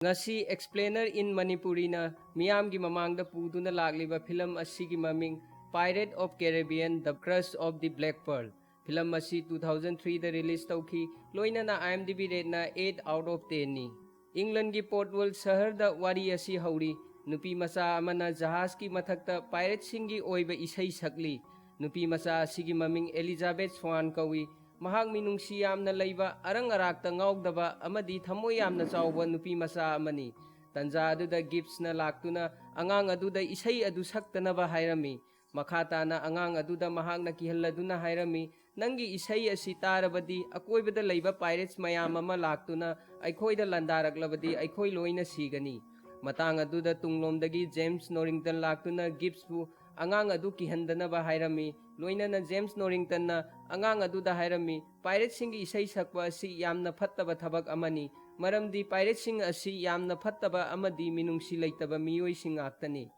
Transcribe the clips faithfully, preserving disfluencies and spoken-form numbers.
ꯉꯁꯤ Explainer in Manipuriꯅ ꯃꯤꯌꯥꯝꯒꯤ ꯃꯃꯥꯡꯗ ꯄꯨꯗꯨꯅ ꯂꯥꯛꯂꯤꯕ ꯐꯤꯂꯝ ꯑꯁꯤꯒꯤ ꯃꯃꯤꯡ Pirate of Caribbean: The Curse of the Black Pearl꯫ Film ꯑꯁꯤ two thousand threeꯗ release ꯇꯧꯈꯤ, ꯂꯣꯏꯅꯅ IMDb rateꯅ eight out of tenꯅꯤ꯫ ꯏꯪꯂꯟꯒꯤ ꯄꯣꯔꯠꯋꯦꯜ ꯁꯍꯔꯗ ꯋꯥꯔꯤ ꯑꯁꯤ ꯍꯧꯔꯤ꯫ ꯅꯨꯄꯤ ꯃꯆꯥ ꯑꯃꯅ ꯖꯍꯥꯖꯀꯤ ꯃꯊꯛꯇ pirateꯁꯤꯡꯒꯤ ꯑꯣꯏꯕ ꯏꯁꯩ ꯁꯛꯂꯤ꯫ ꯅꯨꯄꯤ ꯃꯆꯥ ꯑꯁꯤꯒꯤ ꯃꯃꯤꯡ Elizabeth Swan ꯀꯧꯏ꯫ ꯃꯍꯥꯛ ꯃꯤꯅꯨꯡꯁꯤ ꯌꯥꯝꯅ ꯂꯩꯕ, ꯑꯔꯪ ꯑꯔꯥꯛꯇ ꯉꯥꯎꯗꯕ ꯑꯃꯗꯤ ꯊꯃꯣꯏ ꯌꯥꯝꯅ ꯆꯥꯎꯕ ꯅꯨꯄꯤ ꯃꯆꯥ ꯑꯃꯅꯤ꯫ ꯇꯟꯖꯥ ꯑꯗꯨꯗ ꯒꯤꯞꯁꯅ ꯂꯥꯛꯇꯨꯅ ꯑꯉꯥꯡ ꯑꯗꯨꯗ ꯏꯁꯩ ꯑꯗꯨ ꯁꯛꯇꯅꯕ ꯍꯥꯏꯔꯝꯃꯤ꯫ ꯃꯈꯥ ꯇꯥꯅ ꯑꯉꯥꯡ ꯑꯗꯨꯗ ꯃꯍꯥꯛꯅ ꯀꯤꯍꯜꯂꯗꯨꯅ ꯍꯥꯏꯔꯝꯃꯤ, "ꯅꯪꯒꯤ ꯏꯁꯩ ꯑꯁꯤ ꯇꯥꯔꯕꯗꯤ ꯑꯀꯣꯏꯕꯗ ꯂꯩꯕ pirates ꯃꯌꯥꯝ ꯑꯃ ꯂꯥꯛꯇꯨꯅ ꯑꯩꯈꯣꯏꯗ ꯂꯥꯟꯗꯥꯔꯛꯂꯕꯗꯤ ꯑꯩꯈꯣꯏ ꯂꯣꯏꯅ ꯁꯤꯒꯅꯤ꯫" ꯃꯇꯥꯡ ꯑꯗꯨꯗ ꯇꯨꯡꯂꯣꯝꯗꯒꯤ James Norrington ꯂꯥꯛꯇꯨꯅ ꯒꯤꯞꯁꯄꯨ ꯑꯉꯥꯡ ꯑꯗꯨ ꯀꯤꯍꯟꯗꯅꯕ ꯍꯥꯏꯔꯝꯃꯤ꯫ ꯂꯣꯏꯅꯅ James Norringtonꯅ ꯑꯉꯥꯡ ꯑꯗꯨꯗ ꯍꯥꯏꯔꯝꯃꯤ, "Pirateꯁꯤꯡꯒꯤ ꯏꯁꯩ ꯁꯛꯄ ꯑꯁꯤ ꯌꯥꯝꯅ ꯐꯠꯇꯕ ꯊꯕꯛ ꯑꯃꯅꯤ, ꯃꯔꯝꯗꯤ pirateꯁꯤꯡ ꯑꯁꯤ ꯌꯥꯝꯅ ꯐꯠꯇꯕ ꯑꯃꯗꯤ ꯃꯤꯅꯨꯡꯁꯤ ꯂꯩꯇꯕ ꯃꯤꯑꯣꯏꯁꯤꯡ ꯉꯥꯛꯇꯅꯤ꯫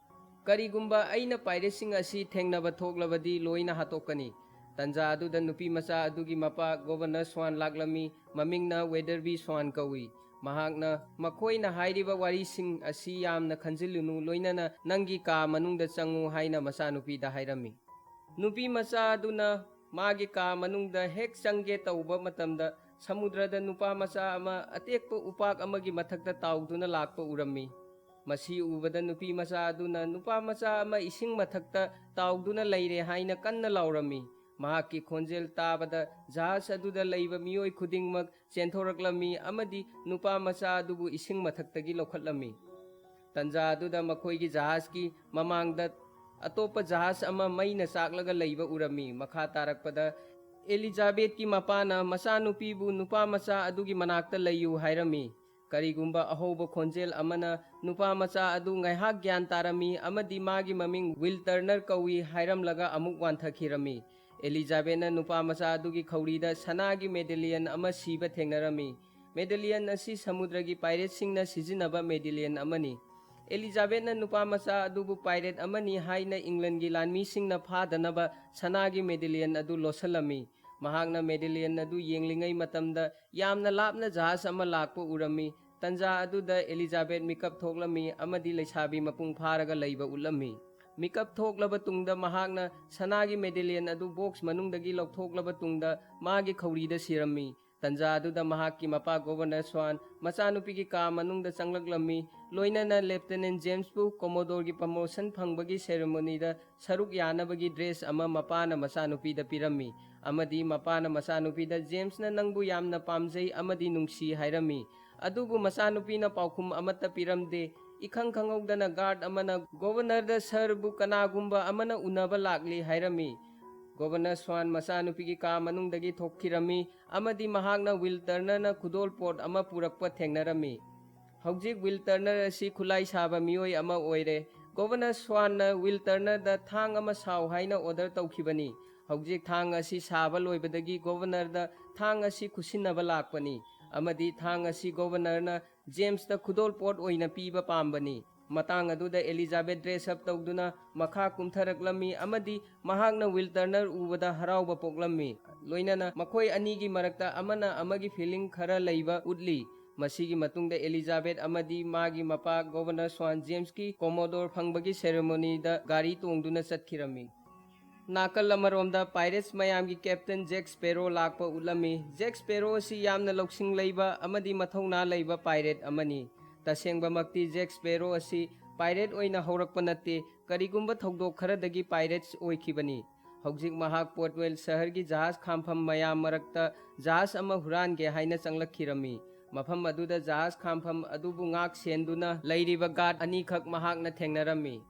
ꯀꯔꯤꯒꯨꯝꯕ ꯑꯩꯅ pirateꯁꯤꯡ ꯑꯁꯤ ꯊꯦꯡꯅꯕ ꯊꯣꯛꯂꯕꯗꯤ ꯂꯣꯏꯅ ꯍꯥꯠꯇꯣꯛꯀꯅꯤ꯫" ꯇꯟꯖꯥ ꯑꯗꯨꯗ ꯅꯨꯄꯤ ꯃꯆꯥ ꯑꯗꯨꯒꯤ ꯃꯄꯥ Governor Swan ꯂꯥꯛꯂꯝꯃꯤ꯫ ꯃꯃꯤꯡꯅ Weatherby Swan ꯀꯧꯏ꯫ ꯃꯍꯥꯛꯅ, "ꯃꯈꯣꯏꯅ ꯍꯥꯏꯔꯤꯕ ꯋꯥꯔꯤꯁꯤꯡ ꯑꯁꯤ ꯌꯥꯝꯅ ꯈꯟꯖꯤꯜꯂꯨꯅꯨ, ꯂꯣꯏꯅꯅ ꯅꯪꯒꯤ ꯀꯥ ꯃꯅꯨꯡꯗ ꯆꯪꯉꯨ" ꯍꯥꯏꯅ ꯃꯆꯥꯅꯨꯄꯤꯗ ꯍꯥꯏꯔꯝꯃꯤ꯫ ꯅꯨꯄꯤ ꯃꯆꯥ ꯑꯗꯨꯅ ꯃꯥꯒꯤ ꯀꯥ ꯃꯅꯨꯡꯗ ꯍꯦꯛ ꯆꯪꯒꯦ ꯇꯧꯕ ꯃꯇꯝꯗ, ꯁꯃꯨꯗ꯭ꯔꯗ ꯅꯨꯄꯥ ꯃꯆꯥ ꯑꯃ ꯑꯇꯦꯛꯄ ꯎꯄꯥꯛ ꯑꯃꯒꯤ ꯃꯊꯛꯇ ꯇꯥꯎꯗꯨꯅ ꯂꯥꯛꯄ ꯎꯔꯝꯃꯤ꯫ ꯃꯁꯤ ꯎꯕꯗ ꯅꯨꯄꯤ ꯃꯆꯥ ꯑꯗꯨꯅ ꯅꯨꯄꯥ ꯃꯆꯥ ꯑꯃ ꯏꯁꯤꯡ ꯃꯊꯛꯇ ꯇꯥꯎꯗꯨꯅ ꯂꯩꯔꯦ ꯍꯥꯏꯅ ꯀꯟꯅ ꯂꯥꯎꯔꯝꯃꯤ꯫ ꯃꯍꯥꯛꯀꯤ ꯈꯣꯟꯖꯦꯜ ꯇꯥꯕꯗ ꯖꯍꯥꯖ ꯑꯗꯨꯗ ꯂꯩꯕ ꯃꯤꯑꯣꯏ ꯈꯨꯗꯤꯡꯃꯛ ꯆꯦꯟꯊꯣꯔꯛꯂꯝꯃꯤ ꯑꯃꯗꯤ ꯅꯨꯄꯥ ꯃꯆꯥ ꯑꯗꯨꯕꯨ ꯏꯁꯤꯡ ꯃꯊꯛꯇꯒꯤ ꯂꯧꯈꯠꯂꯝꯃꯤ꯫ ꯇꯟꯖꯥ ꯑꯗꯨꯗ ꯃꯈꯣꯏꯒꯤ ꯖꯍꯥꯖꯀꯤ ꯃꯃꯥꯡꯗ ꯑꯇꯣꯞꯄ ꯖꯍꯥꯖ ꯑꯃ ꯃꯩꯅ ꯆꯥꯛꯂꯒ ꯂꯩꯕ ꯎꯔꯝꯃꯤ꯫ ꯃꯈꯥ ꯇꯥꯔꯛꯄꯗ, ꯑꯦꯂꯤꯖꯥꯕꯦꯠꯀꯤ ꯃꯄꯥꯅ ꯃꯆꯥꯅꯨꯄꯤꯕꯨ ꯅꯨꯄꯥ ꯃꯆꯥ ꯑꯗꯨꯒꯤ ꯃꯅꯥꯛꯇ ꯂꯩꯌꯨ ꯍꯥꯏꯔꯝꯃꯤ꯫ ꯀꯔꯤꯒꯨꯝꯕ ꯑꯍꯧꯕ ꯈꯣꯟꯖꯦꯜ ꯑꯃꯅ ꯅꯨꯄꯥ ꯃꯆꯥ ꯑꯗꯨ ꯉꯥꯏꯍꯥꯛ ꯒ꯭ꯌꯥꯟ ꯇꯥꯔꯝꯃꯤ ꯑꯃꯗꯤ ꯃꯥꯒꯤ ꯃꯃꯤꯡ ꯋꯤꯜ ꯇꯔꯅꯔ ꯀꯧꯏ ꯍꯥꯏꯔꯝꯂꯒ ꯑꯃꯨꯛ ꯋꯥꯟꯊꯈꯤꯔꯝꯃꯤ꯫ ꯑꯦꯂꯤꯖꯥꯕꯦꯠꯅ ꯅꯨꯄꯥ ꯃꯆꯥ ꯑꯗꯨꯒꯤ ꯈꯧꯔꯤꯗ ꯁꯅꯥꯒꯤ medallion ꯑꯃ ꯁꯤꯕ ꯊꯦꯡꯅꯔꯝꯃꯤ꯫ Medallion ꯑꯁꯤ ꯁꯃꯨꯗ꯭ꯔꯒꯤ pirateꯁꯤꯡꯅ ꯁꯤꯖꯤꯟꯅꯕ medallion ꯑꯃꯅꯤ꯫ ꯑꯦꯂꯤꯖꯥꯕꯦꯠꯅ ꯅꯨꯄꯥ ꯃꯆꯥ ꯑꯗꯨꯕꯨ pirate ꯑꯃꯅꯤ ꯍꯥꯏꯅ ꯏꯪꯂꯟꯒꯤ ꯂꯥꯟꯃꯤꯁꯤꯡꯅ ꯐꯥꯗꯅꯕ ꯁꯅꯥꯒꯤ medallion ꯑꯗꯨ ꯂꯣꯠꯁꯤꯜꯂꯝꯃꯤ꯫ ꯃꯍꯥꯛꯅ medallion ꯑꯗꯨ ꯌꯦꯡꯂꯤꯉꯩ ꯃꯇꯝꯗ ꯌꯥꯝꯅ ꯂꯥꯞꯅ ꯖꯍꯥꯖ ꯑꯃ ꯂꯥꯛꯄ ꯎꯔꯝꯃꯤ꯫ ꯇꯟꯖꯥ ꯑꯗꯨꯗ ꯑꯦꯂꯤꯖꯥꯕꯦꯠ ꯃꯤꯀꯞ ꯊꯣꯛꯂꯝꯃꯤ ꯑꯃꯗꯤ ꯂꯩꯁꯥꯕꯤ ꯃꯄꯨꯡ ꯐꯥꯔꯒ ꯂꯩꯕ ꯎꯠꯂꯝꯃꯤ꯫ ꯃꯤꯀꯞ ꯊꯣꯛꯂꯕ ꯇꯨꯡꯗ ꯃꯍꯥꯛꯅ ꯁꯅꯥꯒꯤ ꯃꯦꯗꯦꯂꯤꯌꯟ ꯑꯗꯨ ꯕꯣꯛꯁ ꯃꯅꯨꯡꯗꯒꯤ ꯂꯧꯊꯣꯛꯂꯕ ꯇꯨꯡꯗ ꯃꯥꯒꯤ ꯈꯧꯔꯤꯗ ꯁꯤꯔꯝꯃꯤ꯫ ꯇꯟꯖꯥ ꯑꯗꯨꯗ ꯃꯍꯥꯛꯀꯤ ꯃꯄꯥ ꯒꯣꯚꯔꯅꯔ ꯁ꯭ꯋꯥꯟ ꯃꯆꯥꯅꯨꯄꯤꯒꯤ ꯀꯥ ꯃꯅꯨꯡꯗ ꯆꯪꯂꯛꯂꯝꯃꯤ, ꯂꯣꯏꯅꯅ ꯂꯦꯐꯇꯦꯅꯦꯟ ꯖꯦꯝꯁꯄꯨ ꯀꯣꯃꯣꯗꯣꯔꯒꯤ ꯄ꯭ꯔꯃꯣꯁꯟ ꯐꯪꯕꯒꯤ ꯁꯦꯔꯦꯃꯣꯅꯤꯗ ꯁꯔꯨꯛ ꯌꯥꯅꯕꯒꯤ ꯗ꯭ꯔꯦꯁ ꯑꯃ ꯃꯄꯥꯅ ꯃꯆꯥꯅꯨꯄꯤꯗ ꯄꯤꯔꯝꯃꯤ, ꯑꯃꯗꯤ ꯃꯄꯥꯅ ꯃꯆꯥꯅꯨꯄꯤꯗ "ꯖꯦꯝꯁꯅ ꯅꯪꯕꯨ ꯌꯥꯝꯅ ꯄꯥꯝꯖꯩ ꯑꯃꯗꯤ ꯅꯨꯡꯁꯤ" ꯍꯥꯏꯔꯝꯃꯤ꯫ ꯑꯗꯨꯕꯨ ꯃꯆꯥꯅꯨꯄꯤꯅ ꯄꯥꯎꯈꯨꯝ ꯑꯃꯠꯇ ꯄꯤꯔꯝꯗꯦ꯫ ꯏꯈꯪ ꯈꯪꯍꯧꯗꯅ ꯒꯥꯔꯗ ꯑꯃꯅ ꯒꯣꯚꯔꯅꯔꯗ "ꯁꯔꯕꯨ ꯀꯅꯥꯒꯨꯝꯕ ꯑꯃꯅ ꯎꯅꯕ ꯂꯥꯛꯂꯤ" ꯍꯥꯏꯔꯝꯃꯤ꯫ ꯒꯣꯚꯔꯅꯔ ꯁ꯭ꯋꯥꯟ ꯃꯆꯥꯅꯨꯄꯤꯒꯤ ꯀꯥ ꯃꯅꯨꯡꯗꯒꯤ ꯊꯣꯛꯈꯤꯔꯝꯃꯤ ꯑꯃꯗꯤ ꯃꯍꯥꯛꯅ ꯋꯤꯜ ꯇꯔꯅꯔꯅ ꯈꯨꯗꯣꯜ ꯄꯣꯠ ꯑꯃ ꯄꯨꯔꯛꯄ ꯊꯦꯡꯅꯔꯝꯃꯤ꯫ ꯍꯧꯖꯤꯛ ꯋꯤꯜ ꯇꯔꯅꯔ ꯑꯁꯤ ꯈꯨꯠꯂꯥꯏ ꯁꯥꯕ ꯃꯤꯑꯣꯏ ꯑꯃ ꯑꯣꯏꯔꯦ꯫ ꯒꯣꯚꯔꯅꯔ ꯁ꯭ꯋꯥꯟꯅ ꯋꯤꯜ ꯇꯔꯅꯔꯗ "ꯊꯥꯡ ꯑꯃ ꯁꯥꯎ" ꯍꯥꯏꯅ ꯑꯣꯔꯗꯔ ꯇꯧꯈꯤꯕꯅꯤ꯫ ꯍꯧꯖꯤꯛ ꯊꯥꯡ ꯑꯁꯤ ꯁꯥꯕ ꯂꯣꯏꯕꯗꯒꯤ ꯒꯣꯚꯔꯅꯔꯗ ꯊꯥꯡ ꯑꯁꯤ ꯈꯨꯠꯁꯤꯟꯅꯕ ꯂꯥꯛꯄꯅꯤ, ꯑꯃꯗꯤ ꯊꯥꯡ ꯑꯁꯤ ꯒꯣꯚꯔꯅꯔꯅ ꯖꯦꯝꯁꯇ ꯈꯨꯗꯣꯜ ꯄꯣꯠ ꯑꯣꯏꯅ ꯄꯤꯕ ꯄꯥꯝꯕꯅꯤ꯫ ꯃꯇꯥꯡ ꯑꯗꯨꯗ ꯑꯦꯂꯤꯖꯥꯕꯦꯠ ꯗ꯭ꯔꯦꯁ ꯑꯞ ꯇꯧꯗꯨꯅ ꯃꯈꯥ ꯀꯨꯝꯊꯔꯛꯂꯝꯃꯤ ꯑꯃꯗꯤ ꯃꯍꯥꯛꯅ ꯋꯤꯜ ꯇꯔꯅꯔ ꯎꯕꯗ ꯍꯔꯥꯎꯕ ꯄꯣꯛꯂꯝꯃꯤ꯫ ꯂꯣꯏꯅꯅ ꯃꯈꯣꯏ ꯑꯅꯤꯒꯤ ꯃꯔꯛꯇ ꯑꯃꯅ ꯑꯃꯒꯤ ꯐꯤꯂꯤꯡ ꯈꯔ ꯂꯩꯕ ꯎꯠꯂꯤ꯫ ꯃꯁꯤꯒꯤ ꯃꯇꯨꯡꯗ ꯑꯦꯂꯤꯖꯥꯕꯦꯠ ꯑꯃꯗꯤ ꯃꯥꯒꯤ ꯃꯄꯥ ꯒꯣꯚꯔꯅꯔ ꯁ꯭ꯋꯥꯟ ꯖꯦꯝꯁꯀꯤ ꯀꯣꯃꯣꯗꯣꯔ ꯐꯪꯕꯒꯤ ꯁꯦꯔꯦꯃꯣꯅꯤꯗ ꯒꯥꯔꯤ ꯇꯣꯡꯗꯨꯅ ꯆꯠꯈꯤꯔꯝꯃꯤ꯫ ꯅꯥꯀꯜ ꯑꯃꯔꯣꯝꯗ ꯄꯥꯏꯔꯦꯠꯁ ꯃꯌꯥꯝꯒꯤ ꯀꯦꯞꯇꯦꯟ ꯖꯦꯛ ꯁ꯭ꯄꯦꯔꯣ ꯂꯥꯛꯄ ꯎꯠꯂꯝꯃꯤ꯫ ꯖꯦꯛ ꯁ꯭ꯄꯦꯔꯣ ꯑꯁꯤ ꯌꯥꯝꯅ ꯂꯧꯁꯤꯡ ꯂꯩꯕ ꯑꯃꯗꯤ ꯃꯊꯧꯅꯥ ꯂꯩꯕ ꯄꯥꯏꯔꯦꯠ ꯑꯃꯅꯤ꯫ ꯇꯁꯦꯡꯕꯃꯛꯇꯤ ꯖꯦꯛ ꯁ꯭ꯄꯦꯔꯣ ꯑꯁꯤ ꯄꯥꯏꯔꯦꯠ ꯑꯣꯏꯅ ꯍꯧꯔꯛꯄ ꯅꯠꯇꯦ, ꯀꯔꯤꯒꯨꯝꯕ ꯊꯧꯗꯣꯛ ꯈꯔꯗꯒꯤ ꯄꯥꯏꯔꯦꯠꯁ ꯑꯣꯏꯈꯤꯕꯅꯤ꯫ ꯍꯧꯖꯤꯛ ꯃꯍꯥꯛ ꯄꯣꯔꯠꯋꯦꯜ ꯁꯍꯔꯒꯤ ꯖꯍꯥꯖ ꯈꯥꯝꯐꯝ ꯃꯌꯥꯝ ꯃꯔꯛꯇ ꯖꯍꯥꯖ ꯑꯃ ꯍꯨꯔꯥꯟꯒꯦ ꯍꯥꯏꯅ ꯆꯪꯂꯛꯈꯤꯔꯝꯃꯤ꯫ ꯃꯐꯝ ꯑꯗꯨꯗ ꯖꯍꯥꯖ ꯈꯥꯝꯐꯝ ꯑꯗꯨꯕꯨ ꯉꯥꯛ ꯁꯦꯟꯗꯨꯅ ꯂꯩꯔꯤꯕ ꯒꯥꯔꯗ ꯑꯅꯤꯈꯛ ꯃꯍꯥꯛꯅ ꯊꯦꯡꯅꯔꯝꯃꯤ꯫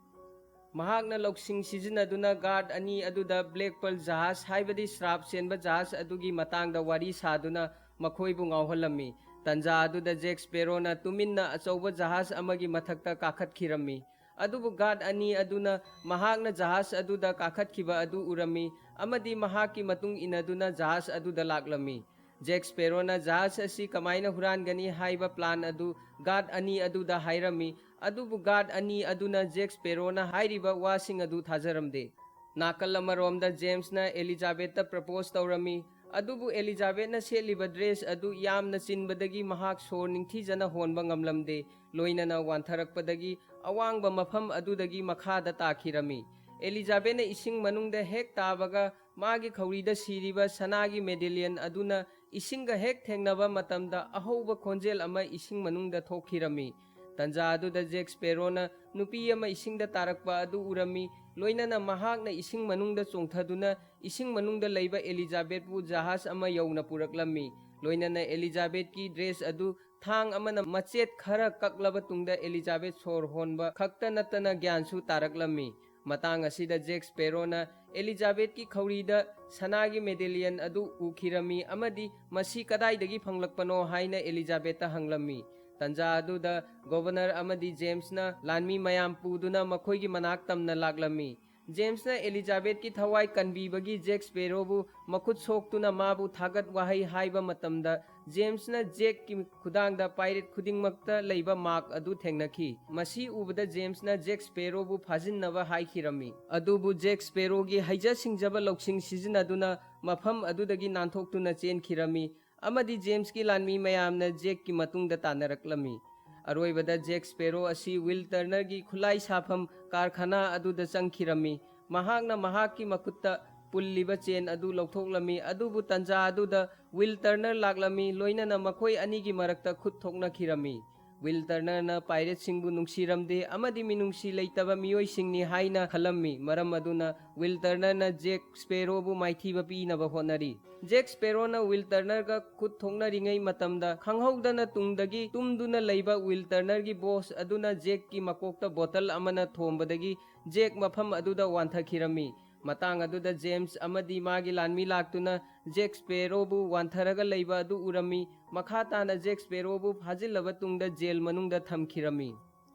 ꯃꯍꯥꯛꯅ ꯂꯧꯁꯤꯡ ꯁꯤꯖꯤꯟꯅꯗꯨꯅ ꯒꯥꯔꯗ ꯑꯅꯤ ꯑꯗꯨꯗ ꯕ꯭ꯂꯦꯛ ꯄꯔꯜ ꯖꯍꯥꯖ, ꯍꯥꯏꯕꯗꯤ ꯁ꯭ꯔꯥꯞ ꯆꯦꯟꯕ ꯖꯍꯥꯖ ꯑꯗꯨꯒꯤ ꯃꯇꯥꯡꯗ ꯋꯥꯔꯤ ꯁꯥꯗꯨꯅ ꯃꯈꯣꯏꯕꯨ ꯉꯥꯎꯍꯜꯂꯝꯃꯤ꯫ ꯇꯟꯖꯥ ꯑꯗꯨꯗ ꯖꯦꯛ ꯁ꯭ꯄꯦꯔꯣꯅ ꯇꯨꯃꯤꯟꯅ ꯑꯆꯧꯕ ꯖꯍꯥꯖ ꯑꯃꯒꯤ ꯃꯊꯛꯇ ꯀꯥꯈꯠꯈꯤꯔꯝꯃꯤ꯫ ꯑꯗꯨꯕꯨ ꯒꯥꯔꯗ ꯑꯅꯤ ꯑꯗꯨꯅ ꯃꯍꯥꯛꯅ ꯖꯍꯥꯖ ꯑꯗꯨꯗ ꯀꯥꯈꯠꯈꯤꯕ ꯑꯗꯨ ꯎꯔꯝꯃꯤ ꯑꯃꯗꯤ ꯃꯍꯥꯛꯀꯤ ꯃꯇꯨꯡ ꯏꯟꯅꯗꯨꯅ ꯖꯍꯥꯖ ꯑꯗꯨꯗ ꯂꯥꯛꯂꯝꯃꯤ꯫ ꯖꯦꯛ ꯁ꯭ꯄꯦꯔꯣꯅ ꯖꯍꯥꯖ ꯑꯁꯤ ꯀꯃꯥꯏꯅ ꯍꯨꯔꯥꯟꯒꯅꯤ ꯍꯥꯏꯕ ꯄ꯭ꯂꯥꯟ ꯑꯗꯨ ꯒꯥꯔꯗ ꯑꯅꯤ ꯑꯗꯨꯗ ꯍꯥꯏꯔꯝꯃꯤ, ꯑꯗꯨꯕꯨ ꯒꯥꯔꯗ ꯑꯅꯤ ꯑꯗꯨꯅ ꯖꯦꯛ ꯁ꯭ꯄꯦꯔꯣꯅ ꯍꯥꯏꯔꯤꯕ ꯋꯥꯁꯤꯡ ꯑꯗꯨ ꯊꯥꯖꯔꯝꯗꯦ꯫ ꯅꯥꯀꯜ ꯑꯃꯔꯣꯝꯗ ꯖꯦꯝꯁꯅ ꯑꯦꯂꯤꯖꯥꯕꯦꯠꯇ ꯄ꯭ꯔꯄꯣꯖ ꯇꯧꯔꯝꯃꯤ, ꯑꯗꯨꯕꯨ ꯑꯦꯂꯤꯖꯥꯕꯦꯠꯅ ꯁꯦꯠꯂꯤꯕ ꯗ꯭ꯔꯦꯁ ꯑꯗꯨ ꯌꯥꯝꯅ ꯆꯤꯟꯕꯗꯒꯤ ꯃꯍꯥꯛ ꯁꯣꯔ ꯅꯤꯡꯊꯤꯖꯅ ꯍꯣꯟꯕ ꯉꯝꯂꯝꯗꯦ, ꯂꯣꯏꯅꯅ ꯋꯥꯟꯊꯔꯛꯄꯗꯒꯤ ꯑꯋꯥꯡꯕ ꯃꯐꯝ ꯑꯗꯨꯗꯒꯤ ꯃꯈꯥꯗ ꯇꯥꯈꯤꯔꯝꯃꯤ꯫ ꯑꯦꯂꯤꯖꯥꯕꯦꯠꯅ ꯏꯁꯤꯡ ꯃꯅꯨꯡꯗ ꯍꯦꯛ ꯇꯥꯕꯒ, ꯃꯥꯒꯤ ꯈꯧꯔꯤꯗ ꯁꯤꯔꯤꯕ ꯁꯅꯥꯒꯤ ꯃꯦꯗꯦꯂꯤꯌꯟ ꯑꯗꯨꯅ ꯏꯁꯤꯡꯒ ꯍꯦꯛ ꯊꯦꯡꯅꯕ ꯃꯇꯝꯗ, ꯑꯍꯧꯕ ꯈꯣꯟꯖꯦꯜ ꯑꯃ ꯏꯁꯤꯡ ꯃꯅꯨꯡꯗ ꯊꯣꯛꯈꯤꯔꯝꯃꯤ꯫ ꯇꯟꯖꯥ ꯑꯗꯨꯗ ꯖꯦꯛ ꯁ꯭ꯄꯦꯔꯣꯅ ꯅꯨꯄꯤ ꯑꯃ ꯏꯁꯤꯡꯗ ꯇꯥꯔꯛꯄ ꯑꯗꯨ ꯎꯔꯝꯃꯤ, ꯂꯣꯏꯅꯅ ꯃꯍꯥꯛꯅ ꯏꯁꯤꯡ ꯃꯅꯨꯡꯗ ꯆꯣꯡꯊꯗꯨꯅ ꯏꯁꯤꯡ ꯃꯅꯨꯡꯗ ꯂꯩꯕ ꯑꯦꯂꯤꯖꯥꯕꯦꯠꯄꯨ ꯖꯍꯥꯖ ꯑꯃ ꯌꯧꯅ ꯄꯨꯔꯛꯂꯝꯃꯤ꯫ ꯂꯣꯏꯅꯅ ꯑꯦꯂꯤꯖꯥꯕꯦꯠꯀꯤ ꯗ꯭ꯔꯦꯁ ꯑꯗꯨ ꯊꯥꯡ ꯑꯃꯅ ꯃꯆꯦꯠ ꯈꯔ ꯀꯛꯂꯕ ꯇꯨꯡꯗ ꯑꯦꯂꯤꯖꯥꯕꯦꯠ ꯁꯣꯔ ꯍꯣꯟꯕ ꯈꯛꯇ ꯅꯠꯇꯅ ꯒ꯭ꯌꯥꯟꯁꯨ ꯇꯥꯔꯛꯂꯝꯃꯤ꯫ ꯃꯇꯥꯡ ꯑꯁꯤꯗ ꯖꯦꯛ ꯁ꯭ꯄꯦꯔꯣꯅ ꯑꯦꯂꯤꯖꯥꯕꯦꯠꯀꯤ ꯈꯧꯔꯤꯗ ꯁꯅꯥꯒꯤ ꯃꯦꯗꯦꯂꯤꯌꯟ ꯑꯗꯨ ꯎꯈꯤꯔꯝꯃꯤ ꯑꯃꯗꯤ ꯃꯁꯤ ꯀꯗꯥꯏꯗꯒꯤ ꯐꯪꯂꯛꯄꯅꯣ ꯍꯥꯏꯅ ꯑꯦꯂꯤꯖꯥꯕꯦꯠꯇ ꯍꯪꯂꯝꯃꯤ꯫ ꯇꯟꯖꯥ ꯑꯗꯨꯗ ꯒꯣꯚꯔꯅꯔ ꯑꯃꯗꯤ ꯖꯦꯝꯁꯅ ꯂꯥꯟꯃꯤ ꯃꯌꯥꯝ ꯄꯨꯗꯨꯅ ꯃꯈꯣꯏꯒꯤ ꯃꯅꯥꯛ ꯇꯝꯅ ꯂꯥꯛꯂꯝꯃꯤ꯫ ꯖꯦꯝꯁꯅ ꯑꯦꯂꯤꯖꯥꯕꯦꯠꯀꯤ ꯊꯋꯥꯏ ꯀꯟꯕꯤꯕꯒꯤ ꯖꯦꯛ ꯁ꯭ꯄꯦꯔꯣꯕꯨ ꯃꯈꯨꯠ ꯁꯣꯛꯇꯨꯅ ꯃꯥꯕꯨ ꯊꯥꯒꯠ ꯋꯥꯍꯩ ꯍꯥꯏꯕ ꯃꯇꯝꯗ, ꯖꯦꯝꯁꯅ ꯖꯦꯛꯀꯤ ꯈꯨꯗꯥꯡꯗ ꯄꯥꯏꯔꯦꯠ ꯈꯨꯗꯤꯡꯃꯛꯇ ꯂꯩꯕ ꯃꯥꯔꯛ ꯑꯗꯨ ꯊꯦꯡꯅꯈꯤ꯫ ꯃꯁꯤ ꯎꯕꯗ ꯖꯦꯝꯁꯅ ꯖꯦꯛ ꯁ꯭ꯄꯦꯔꯣꯕꯨ ꯐꯥꯖꯤꯟꯅꯕ ꯍꯥꯏꯈꯤꯔꯝꯃꯤ꯫ ꯑꯗꯨꯕꯨ ꯖꯦꯛ ꯁ꯭ꯄꯦꯔꯣꯒꯤ ꯍꯩꯖ ꯁꯤꯡꯖꯕ ꯂꯧꯁꯤꯡ ꯁꯤꯖꯤꯟꯅꯗꯨꯅ ꯃꯐꯝ ꯑꯗꯨꯗꯒꯤ ꯅꯥꯟꯊꯣꯛꯇꯨꯅ ꯆꯦꯟꯈꯤꯔꯝꯃꯤ, ꯑꯃꯗꯤ ꯖꯦꯝꯁꯀꯤ ꯂꯥꯟꯃꯤ ꯃꯌꯥꯝꯅ ꯖꯦꯛꯀꯤ ꯃꯇꯨꯡꯗ ꯇꯥꯟꯅꯔꯛꯂꯝꯃꯤ꯫ ꯑꯔꯣꯏꯕꯗ ꯖꯦꯛ ꯁ꯭ꯄꯦꯔꯣ ꯑꯁꯤ ꯋꯤꯜ ꯇꯔꯅꯔꯒꯤ ꯈꯨꯠꯂꯥꯏ ꯁꯥꯐꯝ ꯀꯥꯔꯈꯥꯅꯥ ꯑꯗꯨꯗ ꯆꯪꯈꯤꯔꯝꯃꯤ꯫ ꯃꯍꯥꯛꯅ ꯃꯍꯥꯛꯀꯤ ꯃꯈꯨꯠꯇ ꯄꯨꯜꯂꯤꯕ ꯆꯦꯟ ꯑꯗꯨ ꯂꯧꯊꯣꯛꯂꯝꯃꯤ, ꯑꯗꯨꯕꯨ ꯇꯟꯖꯥ ꯑꯗꯨꯗ ꯋꯤꯜ ꯇꯔꯅꯔ ꯂꯥꯛꯂꯝꯃꯤ, ꯂꯣꯏꯅꯅ ꯃꯈꯣꯏ ꯑꯅꯤꯒꯤ ꯃꯔꯛꯇ ꯈꯨꯠ ꯊꯣꯛꯅꯈꯤꯔꯝꯃꯤ꯫ ꯋꯤꯜ ꯇꯔꯅꯔꯅ ꯄꯥꯏꯔꯦꯠꯁꯤꯡꯕꯨ ꯅꯨꯡꯁꯤꯔꯝꯗꯦ ꯑꯃꯗꯤ ꯃꯤꯅꯨꯡꯁꯤ ꯂꯩꯇꯕ ꯃꯤꯑꯣꯏꯁꯤꯡꯅꯤ ꯍꯥꯏꯅ ꯈꯜꯂꯝꯃꯤ, ꯃꯔꯝ ꯑꯗꯨꯅ ꯋꯤꯜ ꯇꯔꯅꯔꯅ ꯖꯦꯛ ꯁ꯭ꯄꯦꯔꯣꯕꯨ ꯃꯥꯏꯊꯤꯕ ꯄꯤꯅꯕ ꯍꯣꯠꯅꯔꯤ꯫ ꯖꯦꯛ ꯁ꯭ꯄꯦꯔꯣꯅ ꯋꯤꯜ ꯇꯔꯅꯔꯒ ꯈꯨꯠ ꯊꯣꯛꯅꯔꯤꯉꯩ ꯃꯇꯝꯗ, ꯈꯪꯍꯧꯗꯅ ꯇꯨꯡꯗꯒꯤ ꯇꯨꯝꯗꯨꯅ ꯂꯩꯕ ꯋꯤꯜ ꯇꯔꯅꯔꯒꯤ ꯕꯣꯁ ꯑꯗꯨꯅ ꯖꯦꯛꯀꯤ ꯃꯀꯣꯛꯇ ꯕꯣꯇꯜ ꯑꯃꯅ ꯊꯣꯝꯕꯗꯒꯤ ꯖꯦꯛ ꯃꯐꯝ ꯑꯗꯨꯗ ꯋꯥꯟꯊꯈꯤꯔꯝꯃꯤ꯫ ꯃꯇꯥꯡ ꯑꯗꯨꯗ ꯖꯦꯝꯁ ꯑꯃꯗꯤ ꯃꯥꯒꯤ ꯂꯥꯟꯃꯤ ꯂꯥꯛꯇꯨꯅ ꯖꯦꯛ ꯁ꯭ꯄꯦꯔꯣꯕꯨ ꯋꯥꯟꯊꯔꯒ ꯂꯩꯕ ꯑꯗꯨ ꯎꯔꯝꯃꯤ꯫ ꯃꯈꯥ ꯇꯥꯅ ꯖꯦꯛ ꯁ꯭ꯄꯦꯔꯣꯕꯨ ꯐꯥꯖꯤꯜꯂꯕ ꯇꯨꯡꯗ ꯖꯦꯜ ꯃꯅꯨꯡꯗ ꯊꯝꯈꯤꯔꯝꯃꯤ꯫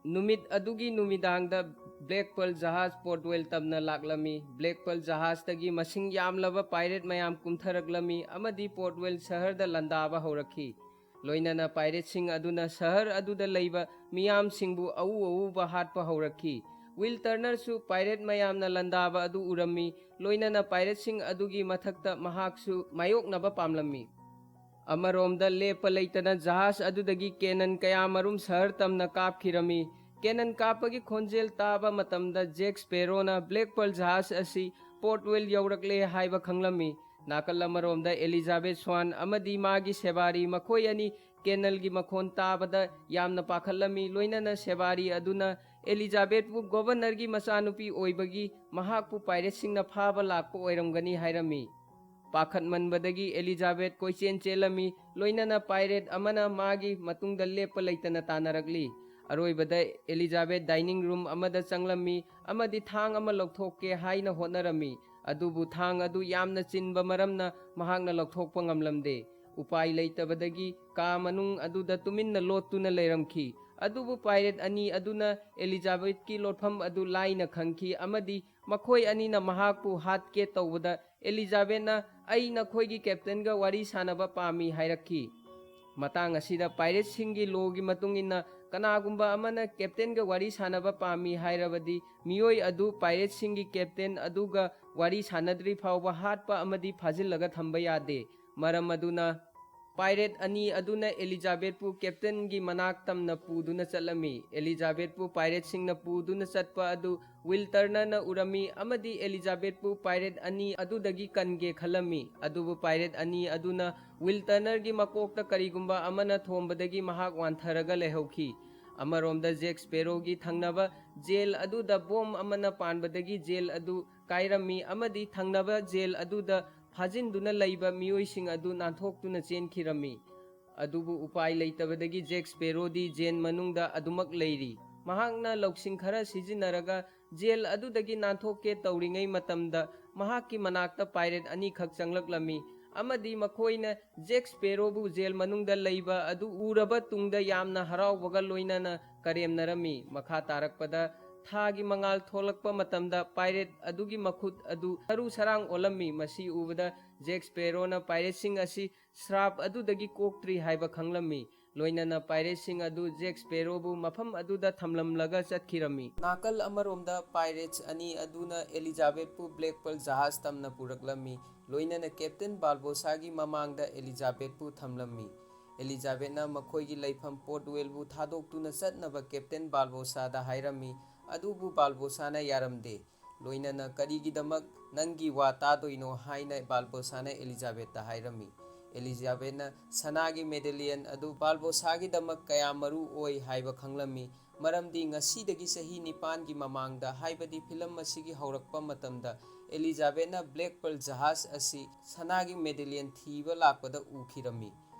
ꯅꯨꯃꯤꯠ ꯑꯗꯨꯒꯤ ꯅꯨꯃꯤꯗꯥꯡꯗ ꯕ꯭ꯂꯦꯛ ꯄꯔꯜ ꯖꯍꯥꯖ ꯄꯣꯔꯠꯋꯦꯜ ꯇꯝꯅ ꯂꯥꯛꯂꯝꯃꯤ꯫ ꯕ꯭ꯂꯦꯛ ꯄꯔꯜ ꯖꯍꯥꯖꯇꯒꯤ ꯃꯁꯤꯡ ꯌꯥꯝꯂꯕ ꯄꯥꯏꯔꯦꯠ ꯃꯌꯥꯝ ꯀꯨꯝꯊꯔꯛꯂꯝꯃꯤ ꯑꯃꯗꯤ ꯄꯣꯔꯠꯋꯦꯜ ꯁꯍꯔꯗ ꯂꯥꯟꯗꯥꯕ ꯍꯧꯔꯛꯈꯤ꯫ ꯂꯣꯏꯅꯅ ꯄꯥꯏꯔꯦꯠꯁꯤꯡ ꯑꯗꯨꯅ ꯁꯍꯔ ꯑꯗꯨꯗ ꯂꯩꯕ ꯃꯤꯌꯥꯝꯁꯤꯡꯕꯨ ꯑꯎ ꯑꯎꯕ ꯍꯥꯠꯄ ꯍꯧꯔꯛꯈꯤ꯫ ꯋꯤꯜ ꯇꯔꯅꯔꯁꯨ ꯄꯥꯏꯔꯦꯠ ꯃꯌꯥꯝꯅ ꯂꯥꯟꯗꯥꯕ ꯑꯗꯨ ꯎꯔꯝꯃꯤ, ꯂꯣꯏꯅꯅ ꯄꯥꯏꯔꯦꯠꯁꯤꯡ ꯑꯗꯨꯒꯤ ꯃꯊꯛꯇ ꯃꯍꯥꯛꯁꯨ ꯃꯥꯌꯣꯛꯅꯕ ꯄꯥꯝꯂꯝꯃꯤ꯫ ꯑꯃꯔꯣꯝꯗ ꯂꯦꯞꯄ ꯂꯩꯇꯅ ꯖꯍꯥꯖ ꯑꯗꯨꯗꯒꯤ ꯀꯦꯅꯟ ꯀꯌꯥꯃꯔꯨꯝ ꯁꯍꯔ ꯇꯝꯅ ꯀꯥꯞꯈꯤꯔꯝꯃꯤ꯫ ꯀꯦꯅꯟ ꯀꯥꯞꯄꯒꯤ ꯈꯣꯟꯖꯦꯜ ꯇꯥꯕ ꯃꯇꯝꯗ ꯖꯦꯛ ꯁ꯭ꯄꯦꯔꯣꯅ ꯕ꯭ꯂꯦꯛ ꯄꯔꯜ ꯖꯍꯥꯖ ꯑꯁꯤ ꯄꯣꯔꯠ ꯋꯦꯜ ꯌꯧꯔꯛꯂꯦ ꯍꯥꯏꯕ ꯈꯪꯂꯝꯃꯤ꯫ ꯅꯥꯀꯜ ꯑꯃꯔꯣꯝꯗ ꯑꯦꯂꯤꯖꯥꯕꯦꯊ ꯁ꯭ꯋꯥꯟ ꯑꯃꯗꯤ ꯃꯥꯒꯤ ꯁꯦꯕꯥꯔꯤ ꯃꯈꯣꯏ ꯑꯅꯤ ꯀꯦꯅꯜꯒꯤ ꯃꯈꯣꯟ ꯇꯥꯕꯗ ꯌꯥꯝꯅ ꯄꯥꯈꯠꯂꯝꯃꯤ꯫ ꯂꯣꯏꯅꯅ ꯁꯦꯕꯥꯔꯤ ꯑꯗꯨꯅ ꯑꯦꯂꯤꯖꯥꯕꯦꯊꯄꯨ ꯒꯣꯚꯔꯅꯔꯒꯤ ꯃꯆꯥꯅꯨꯄꯤ ꯑꯣꯏꯕꯒꯤ ꯃꯍꯥꯛꯄꯨ ꯄꯥꯏꯔꯦꯠꯁꯤꯡꯅ ꯐꯥꯕ ꯂꯥꯛꯄ ꯑꯣꯏꯔꯝꯒꯅꯤ ꯍꯥꯏꯔꯝꯃꯤ꯫ ꯄꯥꯈꯠꯃꯟꯕꯗꯒꯤ ꯑꯦꯂꯤꯖꯥꯕꯦꯊ ꯀꯣꯏꯆꯦꯟ ꯆꯦꯜꯂꯝꯃꯤ, ꯂꯣꯏꯅꯅ ꯄꯥꯏꯔꯦꯠ ꯑꯃꯅ ꯃꯥꯒꯤ ꯃꯇꯨꯡꯗ ꯂꯦꯞꯄ ꯂꯩꯇꯅ ꯇꯥꯟꯅꯔꯛꯂꯤ꯫ ꯑꯔꯣꯏꯕꯗ ꯑꯦꯂꯤꯖꯥꯕꯦꯊ ꯗꯥꯏꯅꯤꯡ ꯔꯨꯝ ꯑꯃꯗ ꯆꯪꯂꯝꯃꯤ ꯑꯃꯗꯤ ꯊꯥꯡ ꯑꯃ ꯂꯧꯊꯣꯛꯀꯦ ꯍꯥꯏꯅ ꯍꯣꯠꯅꯔꯝꯃꯤ, ꯑꯗꯨꯕꯨ ꯊꯥꯡ ꯑꯗꯨ ꯌꯥꯝꯅ ꯆꯤꯟꯕ ꯃꯔꯝꯅ ꯃꯍꯥꯛꯅ ꯂꯧꯊꯣꯛꯄ ꯉꯝꯂꯝꯗꯦ꯫ ꯎꯄꯥꯏ ꯂꯩꯇꯕꯗꯒꯤ ꯀꯥ ꯃꯅꯨꯡ ꯑꯗꯨꯗ ꯇꯨꯃꯤꯟꯅ ꯂꯣꯠꯇꯨꯅ ꯂꯩꯔꯝꯈꯤ꯫ ꯑꯗꯨꯕꯨ ꯄꯥꯏꯔꯦꯠ ꯑꯅꯤ ꯑꯗꯨꯅ ꯑꯦꯂꯤꯖꯥꯕꯦꯊꯀꯤ ꯂꯣꯠꯐꯝ ꯑꯗꯨ ꯂꯥꯏꯅ ꯈꯪꯈꯤ ꯑꯃꯗꯤ ꯃꯈꯣꯏ ꯑꯅꯤꯅ ꯃꯍꯥꯛꯄꯨ ꯍꯥꯠꯀꯦ ꯇꯧꯕꯗ ꯑꯦꯂꯤꯖꯥꯕꯦꯊꯅ "ꯑꯩ ꯅꯈꯣꯏꯒꯤ ꯀꯦꯞꯇꯦꯟꯒ ꯋꯥꯔꯤ ꯁꯥꯟꯅꯕ ꯄꯥꯝꯃꯤ" ꯍꯥꯏꯔꯛꯈꯤ꯫ ꯃꯇꯥꯡ ꯑꯁꯤꯗ ꯄꯥꯏꯔꯦꯠꯁꯤꯡꯒꯤ ꯂꯣꯒꯤ ꯃꯇꯨꯡ ꯏꯟꯅ ꯀꯅꯥꯒꯨꯝꯕ ꯑꯃꯅ ꯀꯦꯞꯇꯦꯟꯒ ꯋꯥꯔꯤ ꯁꯥꯟꯅꯕ ꯄꯥꯝꯃꯤ ꯍꯥꯏꯔꯕꯗꯤ ꯃꯤꯑꯣꯏ ꯑꯗꯨ ꯄꯥꯏꯔꯦꯠꯁꯤꯡꯒꯤ ꯀꯦꯞꯇꯦꯟ ꯑꯗꯨꯒ ꯋꯥꯔꯤ ꯁꯥꯟꯅꯗ꯭ꯔꯤ ꯐꯥꯎꯕ ꯍꯥꯠꯄ ꯑꯃꯗꯤ ꯐꯥꯖꯤꯜꯂꯒ ꯊꯝꯕ ꯌꯥꯗꯦ꯫ ꯃꯔꯝ ꯑꯗꯨꯅ ꯄꯥꯏꯔꯦꯠ ꯑꯅꯤ ꯑꯗꯨꯅ ꯑꯦꯂꯤꯖꯥꯕꯦꯊꯄꯨ ꯀꯦꯞꯇꯦꯟꯒꯤ ꯃꯅꯥꯛ ꯇꯝꯅ ꯄꯨꯗꯨꯅ ꯆꯠꯂꯝꯃꯤ꯫ ꯑꯦꯂꯤꯖꯥꯕꯦꯊꯄꯨ ꯄꯥꯏꯔꯦꯠꯁꯤꯡꯅ ꯄꯨꯗꯨꯅ ꯆꯠꯄ ꯑꯗꯨ ꯋꯤꯜ ꯇꯔꯅꯔꯅ ꯎꯔꯝꯃꯤ ꯑꯃꯗꯤ ꯑꯦꯂꯤꯖꯥꯕꯦꯊꯄꯨ ꯄꯥꯏꯔꯦꯠ ꯑꯅꯤ ꯑꯗꯨꯗꯒꯤ ꯀꯟꯒꯦ ꯈꯜꯂꯝꯃꯤ꯫ ꯑꯗꯨꯕꯨ ꯄꯥꯏꯔꯦꯠ ꯑꯅꯤ ꯑꯗꯨꯅ ꯋꯤꯜ ꯇꯔꯅꯔꯒꯤ ꯃꯀꯣꯛꯇ ꯀꯔꯤꯒꯨꯝꯕ ꯑꯃꯅ ꯊꯣꯝꯕꯗꯒꯤ ꯃꯍꯥꯛ ꯋꯥꯟꯊꯔꯒ ꯂꯩꯍꯧꯈꯤ꯫ ꯑꯃꯔꯣꯝꯗ ꯖꯦꯛ ꯁ꯭ꯄꯦꯔꯣꯒꯤ ꯊꯪꯅꯕ ꯖꯦꯜ ꯑꯗꯨꯗ ꯕꯣꯝ ꯑꯃꯅ ꯄꯥꯟꯕꯗꯒꯤ ꯖꯦꯜ ꯑꯗꯨ ꯀꯥꯏꯔꯝꯃꯤ ꯑꯃꯗꯤ ꯊꯪꯅꯕ ꯖꯦꯜ ꯑꯗꯨꯗ ꯐꯥꯖꯤꯟꯗꯨꯅ ꯂꯩꯕ ꯃꯤꯑꯣꯏꯁꯤꯡ ꯑꯗꯨ ꯅꯥꯟꯊꯣꯛꯇꯨꯅ ꯆꯦꯟꯈꯤꯔꯝꯃꯤ꯫ ꯑꯗꯨꯕꯨ ꯎꯄꯥꯏ ꯂꯩꯇꯕꯗꯒꯤ ꯖꯦꯛ ꯁ꯭ꯄꯦꯔꯣꯗꯤ ꯖꯦꯜ ꯃꯅꯨꯡꯗ ꯑꯗꯨꯃꯛ ꯂꯩꯔꯤ꯫ ꯃꯍꯥꯛꯅ ꯂꯧꯁꯤꯡ ꯈꯔ ꯁꯤꯖꯤꯟꯅꯔꯒ ꯖꯦꯜ ꯑꯗꯨꯗꯒꯤ ꯅꯥꯟꯊꯣꯛꯀꯦ ꯇꯧꯔꯤꯉꯩ ꯃꯇꯝꯗ ꯃꯍꯥꯛꯀꯤ ꯃꯅꯥꯛꯇ ꯄꯥꯏꯔꯦꯠ ꯑꯅꯤꯈꯛ ꯆꯪꯂꯛꯂꯝꯃꯤ ꯑꯃꯗꯤ ꯃꯈꯣꯏꯅ ꯖꯦꯛ ꯁ꯭ꯄꯦꯔꯣꯕꯨ ꯖꯦꯜ ꯃꯅꯨꯡꯗ ꯂꯩꯕ ꯑꯗꯨ ꯎꯔꯕ ꯇꯨꯡꯗ ꯌꯥꯝꯅ ꯍꯔꯥꯎꯕꯒ ꯂꯣꯏꯅꯅ ꯀꯔꯦꯝꯅꯔꯝꯃꯤ꯫ ꯃꯈꯥ ꯇꯥꯔꯛꯄꯗ ꯊꯥꯒꯤ ꯃꯉꯥꯜ ꯊꯣꯛꯂꯛꯄ ꯃꯇꯝꯗ ꯄꯥꯏꯔꯦꯠ ꯑꯗꯨꯒꯤ ꯃꯈꯨꯠ ꯑꯗꯨ ꯁꯔꯨ ꯁꯔꯥꯡ ꯑꯣꯜꯂꯝꯃꯤ꯫ ꯃꯁꯤ ꯎꯕꯗ ꯖꯦꯛ ꯁ꯭ꯄꯦꯔꯣꯅ ꯄꯥꯏꯔꯦꯠꯁꯤꯡ ꯑꯁꯤ ꯁ꯭ꯔꯥꯞ ꯑꯗꯨꯗꯒꯤ ꯀꯣꯛꯇ꯭ꯔꯤ ꯍꯥꯏꯕ ꯈꯪꯂꯝꯃꯤ꯫ ꯂꯣꯏꯅꯅ ꯄꯥꯏꯔꯦꯠꯁꯤꯡ ꯑꯗꯨ ꯖꯦꯛ ꯁ꯭ꯄꯦꯔꯣꯕꯨ ꯃꯐꯝ ꯑꯗꯨꯗ ꯊꯝꯂꯝꯂꯒ ꯆꯠꯈꯤꯔꯝꯃꯤ꯫ ꯅꯥꯀꯜ ꯑꯃꯔꯣꯝꯗ ꯄꯥꯏꯔꯦꯠꯁ ꯑꯅꯤ ꯑꯗꯨꯅ ꯑꯦꯂꯤꯖꯥꯕꯦꯠꯄꯨ ꯕ꯭ꯂꯦꯛ ꯄꯔꯜ ꯖꯍꯥꯖ ꯇꯝꯅ ꯄꯨꯔꯛꯂꯝꯃꯤ꯫ ꯂꯣꯏꯅꯅ ꯀꯦꯞꯇꯦꯟ ꯕꯥꯜꯕꯣꯁꯥꯒꯤ ꯃꯃꯥꯡꯗ ꯑꯦꯂꯤꯖꯥꯕꯦꯠꯄꯨ ꯊꯝꯂꯝꯃꯤ꯫ ꯑꯦꯂꯤꯖꯥꯕꯦꯠꯅ ꯃꯈꯣꯏꯒꯤ ꯂꯩꯐꯝ ꯄꯣꯔꯠꯋꯦꯜꯕꯨ ꯊꯥꯗꯣꯛꯇꯨꯅ ꯆꯠꯅꯕ ꯀꯦꯞꯇꯦꯟ ꯕꯥꯜꯕꯣꯁꯥꯗ ꯍꯥꯏꯔꯝꯃꯤ꯫ ꯑꯗꯨꯕꯨ ꯕꯥꯜꯕꯣꯁꯥꯅ ꯌꯥꯔꯝꯗꯦ꯫ ꯂꯣꯏꯅꯅ "ꯀꯔꯤꯒꯤꯗꯃꯛ ꯅꯪꯒꯤ ꯋꯥ ꯇꯥꯗꯣꯏꯅꯣ?" ꯍꯥꯏꯅ ꯕꯥꯜꯕꯣꯁꯥꯅ ꯑꯦꯂꯤꯖꯥꯕꯦꯠꯇ ꯍꯥꯏꯔꯝꯃꯤ꯫ ꯑꯦꯂꯤꯖꯥꯕꯦꯠꯅ ꯁꯅꯥꯒꯤ ꯃꯦꯗꯦꯂꯤꯌꯟ ꯑꯗꯨ ꯕꯥꯜꯕꯣꯁꯥꯒꯤꯗꯃꯛ ꯀꯌꯥ ꯃꯔꯨ ꯑꯣꯏ ꯍꯥꯏꯕ ꯈꯪꯂꯝꯃꯤ, ꯃꯔꯝꯗꯤ ꯉꯁꯤꯗꯒꯤ ꯆꯍꯤ ꯅꯤꯄꯥꯟꯒꯤ ꯃꯃꯥꯡꯗ, ꯍꯥꯏꯕꯗꯤ ꯐꯤꯂꯝ ꯑꯁꯤꯒꯤ ꯍꯧꯔꯛꯄ ꯃꯇꯝꯗ, ꯑꯦꯂꯤꯖꯥꯕꯦꯠꯅ ꯕ꯭ꯂꯦꯛ ꯄꯔꯜ ꯖꯍꯥꯖ ꯑꯁꯤ ꯁꯅꯥꯒꯤ ꯃꯦꯗꯦꯂꯤꯌꯟ ꯊꯤꯕ ꯂꯥꯛꯄꯗ ꯎꯈꯤꯔꯝꯃꯤ꯫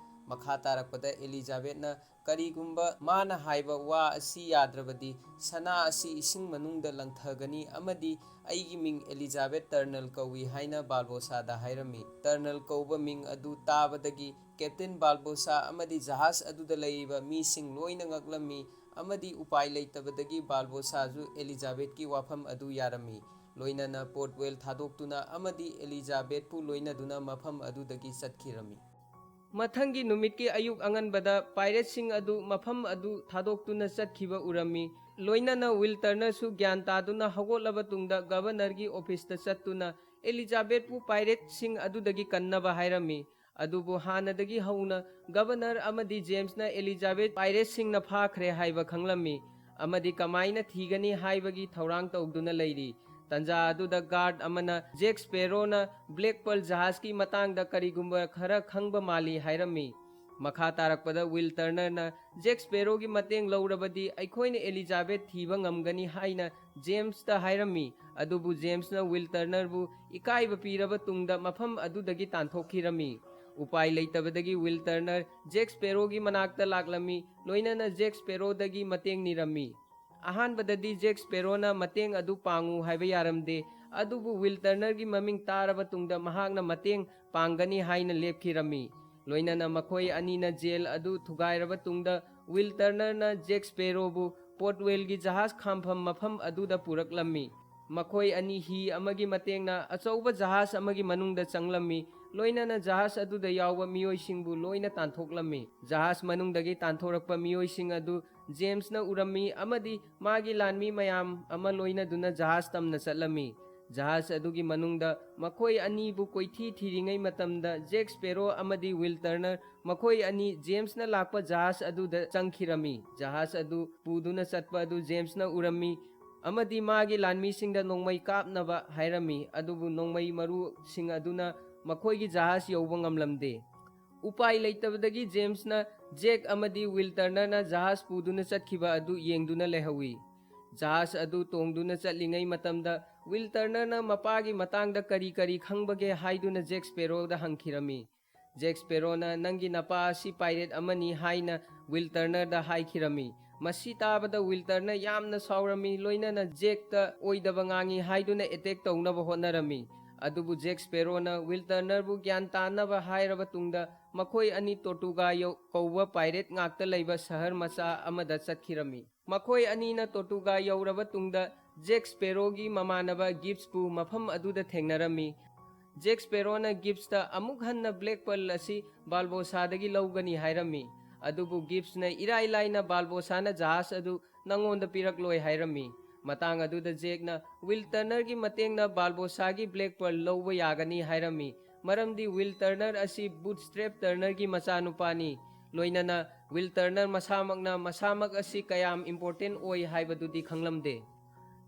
ꯃꯈꯥ ꯇꯥꯔꯛꯄꯗ ꯑꯦꯂꯤꯖꯥꯕꯦꯠꯅ "ꯀꯔꯤꯒꯨꯝꯕ ꯃꯥꯅ ꯍꯥꯏꯕ ꯋꯥ ꯑꯁꯤ ꯌꯥꯗ꯭ꯔꯕꯗꯤ, ꯁꯅꯥ ꯑꯁꯤ ꯏꯁꯤꯡ ꯃꯅꯨꯡꯗ ꯂꯪꯊꯒꯅꯤ ꯑꯃꯗꯤ ꯑꯩꯒꯤ ꯃꯤꯡ ꯑꯦꯂꯤꯖꯥꯕꯦꯠ ꯇꯔꯅꯜ ꯀꯧꯏ" ꯍꯥꯏꯅ ꯕꯥꯜꯕꯣꯁꯥꯗ ꯍꯥꯏꯔꯝꯃꯤ꯫ ꯇꯔꯅꯜ ꯀꯧꯕ ꯃꯤꯡ ꯑꯗꯨ ꯇꯥꯕꯗꯒꯤ ꯀꯦꯞꯇꯦꯟ ꯕꯥꯜꯕꯣꯁꯥ ꯑꯃꯗꯤ ꯖꯍꯥꯖ ꯑꯗꯨꯗ ꯂꯩꯔꯤꯕ ꯃꯤꯁꯤꯡ ꯂꯣꯏꯅ ꯉꯛꯂꯝꯃꯤ ꯑꯃꯗꯤ ꯎꯄꯥꯏ ꯂꯩꯇꯕꯗꯒꯤ ꯕꯥꯜꯕꯣꯁꯥꯁꯨ ꯑꯦꯂꯤꯖꯥꯕꯦꯠꯀꯤ ꯋꯥꯐꯝ ꯑꯗꯨ ꯌꯥꯔꯝꯃꯤ꯫ ꯂꯣꯏꯅꯅ ꯄꯣꯔꯠꯋꯦꯜ ꯊꯥꯗꯣꯛꯇꯨꯅ ꯑꯃꯗꯤ ꯑꯦꯂꯤꯖꯥꯕꯦꯠꯄꯨ ꯂꯣꯏꯅꯗꯨꯅ ꯃꯐꯝ ꯑꯗꯨꯗꯒꯤ ꯆꯠꯈꯤꯔꯝꯃꯤ꯫ ꯃꯊꯪꯒꯤ ꯅꯨꯃꯤꯠꯀꯤ ꯑꯌꯨꯛ ꯑꯉꯟꯕꯗ ꯄꯥꯏꯔꯦꯠꯁꯤꯡ ꯑꯗꯨ ꯃꯐꯝ ꯑꯗꯨ ꯊꯥꯗꯣꯛꯇꯨꯅ ꯆꯠꯈꯤꯕ ꯎꯔꯝꯃꯤ꯫ ꯂꯣꯏꯅꯅ ꯋꯤꯜ ꯇꯔꯅꯔꯁꯨ ꯒ꯭ꯌꯥꯟ ꯇꯥꯗꯨꯅ ꯍꯧꯒꯠꯂꯕ ꯇꯨꯡꯗ ꯒꯕꯔꯅꯔꯒꯤ ꯑꯣꯐꯤꯁꯇ ꯆꯠꯇꯨꯅ ꯑꯦꯂꯤꯖꯥꯕꯦꯠꯄꯨ ꯄꯥꯏꯔꯦꯠꯁꯤꯡ ꯑꯗꯨꯗꯒꯤ ꯀꯟꯅꯕ ꯍꯥꯏꯔꯝꯃꯤ꯫ ꯑꯗꯨꯕꯨ ꯍꯥꯟꯅꯗꯒꯤ ꯍꯧꯅ ꯒꯕꯔꯅꯔ ꯑꯃꯗꯤ ꯖꯦꯝꯁꯅ ꯑꯦꯂꯤꯖꯥꯕꯦꯠ ꯄꯥꯏꯔꯦꯠꯁꯤꯡꯅ ꯐꯥꯈ꯭ꯔꯦ ꯍꯥꯏꯕ ꯈꯪꯂꯝꯃꯤ ꯑꯃꯗꯤ ꯀꯃꯥꯏꯅ ꯊꯤꯒꯅꯤ ꯍꯥꯏꯕꯒꯤ ꯊꯧꯔꯥꯡ ꯇꯧꯗꯨꯅ ꯂꯩꯔꯤ꯫ ꯇꯟꯖꯥ ꯑꯗꯨꯗ ꯒꯥꯔꯗ ꯑꯃꯅ ꯖꯦꯛ ꯁ꯭ꯄꯦꯔꯣꯅ ꯕ꯭ꯂꯦꯛ ꯄꯔꯜ ꯖꯍꯥꯖꯀꯤ ꯃꯇꯥꯡꯗ ꯀꯔꯤꯒꯨꯝꯕ ꯈꯔ ꯈꯪꯕ ꯃꯥꯜꯂꯤ ꯍꯥꯏꯔꯝꯃꯤ꯫ ꯃꯈꯥ ꯇꯥꯔꯛꯄꯗ ꯋꯤꯜ ꯇꯔꯅꯔꯅ ꯖꯦꯛ ꯁ꯭ꯄꯦꯔꯣꯒꯤ ꯃꯇꯦꯡ ꯂꯧꯔꯕꯗꯤ ꯑꯩꯈꯣꯏꯅ ꯑꯦꯂꯤꯖꯥꯕꯦꯠ ꯊꯤꯕ ꯉꯝꯒꯅꯤ ꯍꯥꯏꯅ ꯖꯦꯝꯁꯇ ꯍꯥꯏꯔꯝꯃꯤ꯫ ꯑꯗꯨꯕꯨ ꯖꯦꯝꯁꯅ ꯋꯤꯜ ꯇꯔꯅꯔꯕꯨ ꯏꯀꯥꯏꯕ ꯄꯤꯔꯕ ꯇꯨꯡꯗ ꯃꯐꯝ ꯑꯗꯨꯗꯒꯤ ꯇꯥꯟꯊꯣꯛꯈꯤꯔꯝꯃꯤ꯫ ꯎꯄꯥꯏ ꯂꯩꯇꯕꯗꯒꯤ ꯋꯤꯜ ꯇꯔꯅꯔ ꯖꯦꯛ ꯁ꯭ꯄꯦꯔꯣꯒꯤ ꯃꯅꯥꯛꯇ ꯂꯥꯛꯂꯝꯃꯤ, ꯂꯣꯏꯅꯅ ꯖꯦꯛ ꯁ꯭ꯄꯦꯔꯣꯗꯒꯤ ꯃꯇꯦꯡ ꯅꯤꯔꯝꯃꯤ꯫ ꯑꯍꯥꯟꯕꯗꯗꯤ ꯖꯦꯛ ꯁ꯭ꯄꯦꯔꯣꯅ ꯃꯇꯦꯡ ꯑꯗꯨ ꯄꯥꯡꯉꯨ ꯍꯥꯏꯕ ꯌꯥꯔꯝꯗꯦ, ꯑꯗꯨꯕꯨ ꯋꯤꯜ ꯇꯔꯅꯔꯒꯤ ꯃꯃꯤꯡ ꯇꯥꯔꯕ ꯇꯨꯡꯗ ꯃꯍꯥꯛꯅ ꯃꯇꯦꯡ ꯄꯥꯡꯒꯅꯤ ꯍꯥꯏꯅ ꯂꯦꯞꯈꯤꯔꯝꯃꯤ꯫ ꯂꯣꯏꯅꯅ ꯃꯈꯣꯏ ꯑꯅꯤꯅ ꯖꯦꯜ ꯑꯗꯨ ꯊꯨꯒꯥꯏꯔꯕ ꯇꯨꯡꯗ ꯋꯤꯜ ꯇꯔꯅꯔꯅ ꯖꯦꯛ ꯁ꯭ꯄꯦꯔꯣꯕꯨ ꯄꯣꯔꯠꯋꯦꯜꯒꯤ ꯖꯍꯥꯖ ꯈꯥꯝꯐꯝ ꯃꯐꯝ ꯑꯗꯨꯗ ꯄꯨꯔꯛꯂꯝꯃꯤ꯫ ꯃꯈꯣꯏ ꯑꯅꯤ ꯍꯤ ꯑꯃꯒꯤ ꯃꯇꯦꯡꯅ ꯑꯆꯧꯕ ꯖꯍꯥꯖ ꯑꯃꯒꯤ ꯃꯅꯨꯡꯗ ꯆꯪꯂꯝꯃꯤ꯫ ꯂꯣꯏꯅꯅ ꯖꯍꯥꯖ ꯑꯗꯨꯗ ꯌꯥꯎꯕ ꯃꯤꯑꯣꯏꯁꯤꯡꯕꯨ ꯂꯣꯏꯅ ꯇꯥꯟꯊꯣꯛꯂꯝꯃꯤ꯫ ꯖꯍꯥꯖ ꯃꯅꯨꯡꯗꯒꯤ ꯇꯥꯟꯊꯣꯔꯛꯄ ꯃꯤꯑꯣꯏꯁꯤꯡ ꯑꯗꯨ ꯖꯦꯝꯁꯅ ꯎꯔꯝꯃꯤ ꯑꯃꯗꯤ ꯃꯥꯒꯤ ꯂꯥꯟꯃꯤ ꯃꯌꯥꯝ ꯑꯃ ꯂꯣꯏꯅꯗꯨꯅ ꯖꯍꯥꯖ ꯇꯝꯅ ꯆꯠꯂꯝꯃꯤ꯫ ꯖꯍꯥꯖ ꯑꯗꯨꯒꯤ ꯃꯅꯨꯡꯗ ꯃꯈꯣꯏ ꯑꯅꯤꯕꯨ ꯀꯣꯏꯊꯤ ꯊꯤꯔꯤꯉꯩ ꯃꯇꯝꯗ ꯖꯦꯛ ꯁ꯭ꯄꯦꯔꯣ ꯑꯃꯗꯤ ꯋꯤꯜ ꯇꯔꯅꯔ ꯃꯈꯣꯏ ꯑꯅꯤ ꯖꯦꯝꯁꯅ ꯂꯥꯛꯄ ꯖꯍꯥꯖ ꯑꯗꯨꯗ ꯆꯪꯈꯤꯔꯝꯃꯤ꯫ ꯖꯍꯥꯖ ꯑꯗꯨ ꯄꯨꯗꯨꯅ ꯆꯠꯄ ꯑꯗꯨ ꯖꯦꯝꯁꯅ ꯎꯔꯝꯃꯤ ꯑꯃꯗꯤ ꯃꯥꯒꯤ ꯂꯥꯟꯃꯤꯁꯤꯡꯗ ꯅꯣꯡꯃꯩ ꯀꯥꯞꯅꯕ ꯍꯥꯏꯔꯝꯃꯤ, ꯑꯗꯨꯕꯨ ꯅꯣꯡꯃꯩ ꯃꯔꯨꯁꯤꯡ ꯑꯗꯨꯅ ꯃꯈꯣꯏꯒꯤ ꯖꯍꯥꯖ ꯌꯧꯕ ꯉꯝꯂꯝꯗꯦ꯫ ꯎꯄꯥꯏ ꯂꯩꯇꯕꯗꯒꯤ ꯖꯦꯝꯁꯅ ꯖꯦꯛ ꯑꯃꯗꯤ ꯋꯤꯜ ꯇꯔꯅꯔꯅ ꯖꯍꯥꯖ ꯄꯨꯗꯨꯅ ꯆꯠꯈꯤꯕ ꯑꯗꯨ ꯌꯦꯡꯗꯨꯅ ꯂꯩꯍꯧꯏ꯫ ꯖꯍꯥꯖ ꯑꯗꯨ ꯇꯣꯡꯗꯨꯅ ꯆꯠꯂꯤꯉꯩ ꯃꯇꯝꯗ ꯋꯤꯜ ꯇꯔꯅꯔꯅ ꯃꯄꯥꯒꯤ ꯃꯇꯥꯡꯗ ꯀꯔꯤ ꯀꯔꯤ ꯈꯪꯕꯒꯦ ꯍꯥꯏꯗꯨꯅ ꯖꯦꯛ ꯁ꯭ꯄꯦꯔꯣꯗ ꯍꯪꯈꯤꯔꯝꯃꯤ꯫ ꯖꯦꯛ ꯁ꯭ꯄꯦꯔꯣꯅ "ꯅꯪꯒꯤ ꯅꯄꯥ ꯑꯁꯤ ꯄꯥꯏꯔꯦꯠ ꯑꯃꯅꯤ" ꯍꯥꯏꯅ ꯋꯤꯜ ꯇꯔꯅꯔꯗ ꯍꯥꯏꯈꯤꯔꯝꯃꯤ꯫ ꯃꯁꯤ ꯇꯥꯕꯗ ꯋꯤꯜ ꯇꯔꯅꯔ ꯌꯥꯝꯅ ꯁꯥꯎꯔꯝꯃꯤ, ꯂꯣꯏꯅꯅ ꯖꯦꯛꯇ ꯑꯣꯏꯗꯕ ꯉꯥꯡꯉꯤ ꯍꯥꯏꯗꯨꯅ ꯑꯦꯇꯦꯛ ꯇꯧꯅꯕ ꯍꯣꯠꯅꯔꯝꯃꯤ꯫ ꯑꯗꯨꯕꯨ ꯖꯦꯛ ꯁ꯭ꯄꯦꯔꯣꯅ ꯋꯤꯜ ꯇꯔꯅꯔꯕꯨ ꯒ꯭ꯌꯥꯟ ꯇꯥꯅꯕ ꯍꯥꯏꯔꯕ ꯇꯨꯡꯗ ꯃꯈꯣꯏ ꯑꯅꯤ ꯇꯣꯔꯇꯨꯒꯥ ꯌꯧ-, ꯀꯧꯕ ꯄꯥꯏꯔꯦꯠ ꯉꯥꯛꯇ ꯂꯩꯕ ꯁꯍꯔ ꯃꯆꯥ ꯑꯃꯗ ꯆꯠꯈꯤꯔꯝꯃꯤ꯫ ꯃꯈꯣꯏ ꯑꯅꯤꯅ ꯇꯣꯔꯇꯨꯒꯥ ꯌꯧꯔꯕ ꯇꯨꯡꯗ ꯖꯦꯛ ꯁ꯭ꯄꯦꯔꯣꯒꯤ ꯃꯃꯥꯟꯅꯕ ꯒꯤꯞꯁꯄꯨ ꯃꯐꯝ ꯑꯗꯨꯗ ꯊꯦꯡꯅꯔꯝꯃꯤ꯫ ꯖꯦꯛ ꯁ꯭ꯄꯦꯔꯣꯅ ꯒꯤꯞꯁꯇ ꯑꯃꯨꯛ ꯍꯟꯅ ꯕ꯭ꯂꯦꯛ ꯄꯔꯜ ꯑꯁꯤ ꯕꯥꯜꯕꯣꯁꯥꯗꯒꯤ ꯂꯧꯒꯅꯤ ꯍꯥꯏꯔꯝꯃꯤ꯫ ꯑꯗꯨꯕꯨ ꯒꯤꯞꯁꯅ ꯏꯔꯥꯏ ꯂꯥꯏꯅ ꯕꯥꯜꯕꯣꯁꯥꯅ ꯖꯍꯥꯖ ꯑꯗꯨ ꯅꯉꯣꯟꯗ ꯄꯤꯔꯛꯂꯣꯏ ꯍꯥꯏꯔꯝꯃꯤ꯫ ꯃꯇꯥꯡ ꯑꯗꯨꯗ ꯖꯦꯛꯅ ꯋꯤꯜ ꯇꯔꯅꯔꯒꯤ ꯃꯇꯦꯡꯅ ꯕꯥꯜꯕꯣꯁꯥꯒꯤ ꯕ꯭ꯂꯦꯛ ꯄꯔꯜ ꯂꯧꯕ ꯌꯥꯒꯅꯤ ꯍꯥꯏꯔꯝꯃꯤ, ꯃꯔꯝꯗꯤ ꯋꯤꯜ ꯇꯔꯅꯔ ꯑꯁꯤ ꯕꯨꯠꯁꯇ꯭ꯔꯦꯞ ꯇꯔꯅꯔꯒꯤ ꯃꯆꯥꯅꯨꯄꯥꯅꯤ꯫ ꯂꯣꯏꯅꯅ ꯋꯤꯜ ꯇꯔꯅꯔ ꯃꯁꯥꯃꯛꯅ ꯃꯁꯥꯃꯛ ꯑꯁꯤ ꯀꯌꯥꯝ ꯏꯝꯄꯣꯔꯇꯦꯟ ꯑꯣꯏ ꯍꯥꯏꯕꯗꯨꯗꯤ ꯈꯪꯂꯝꯗꯦ꯫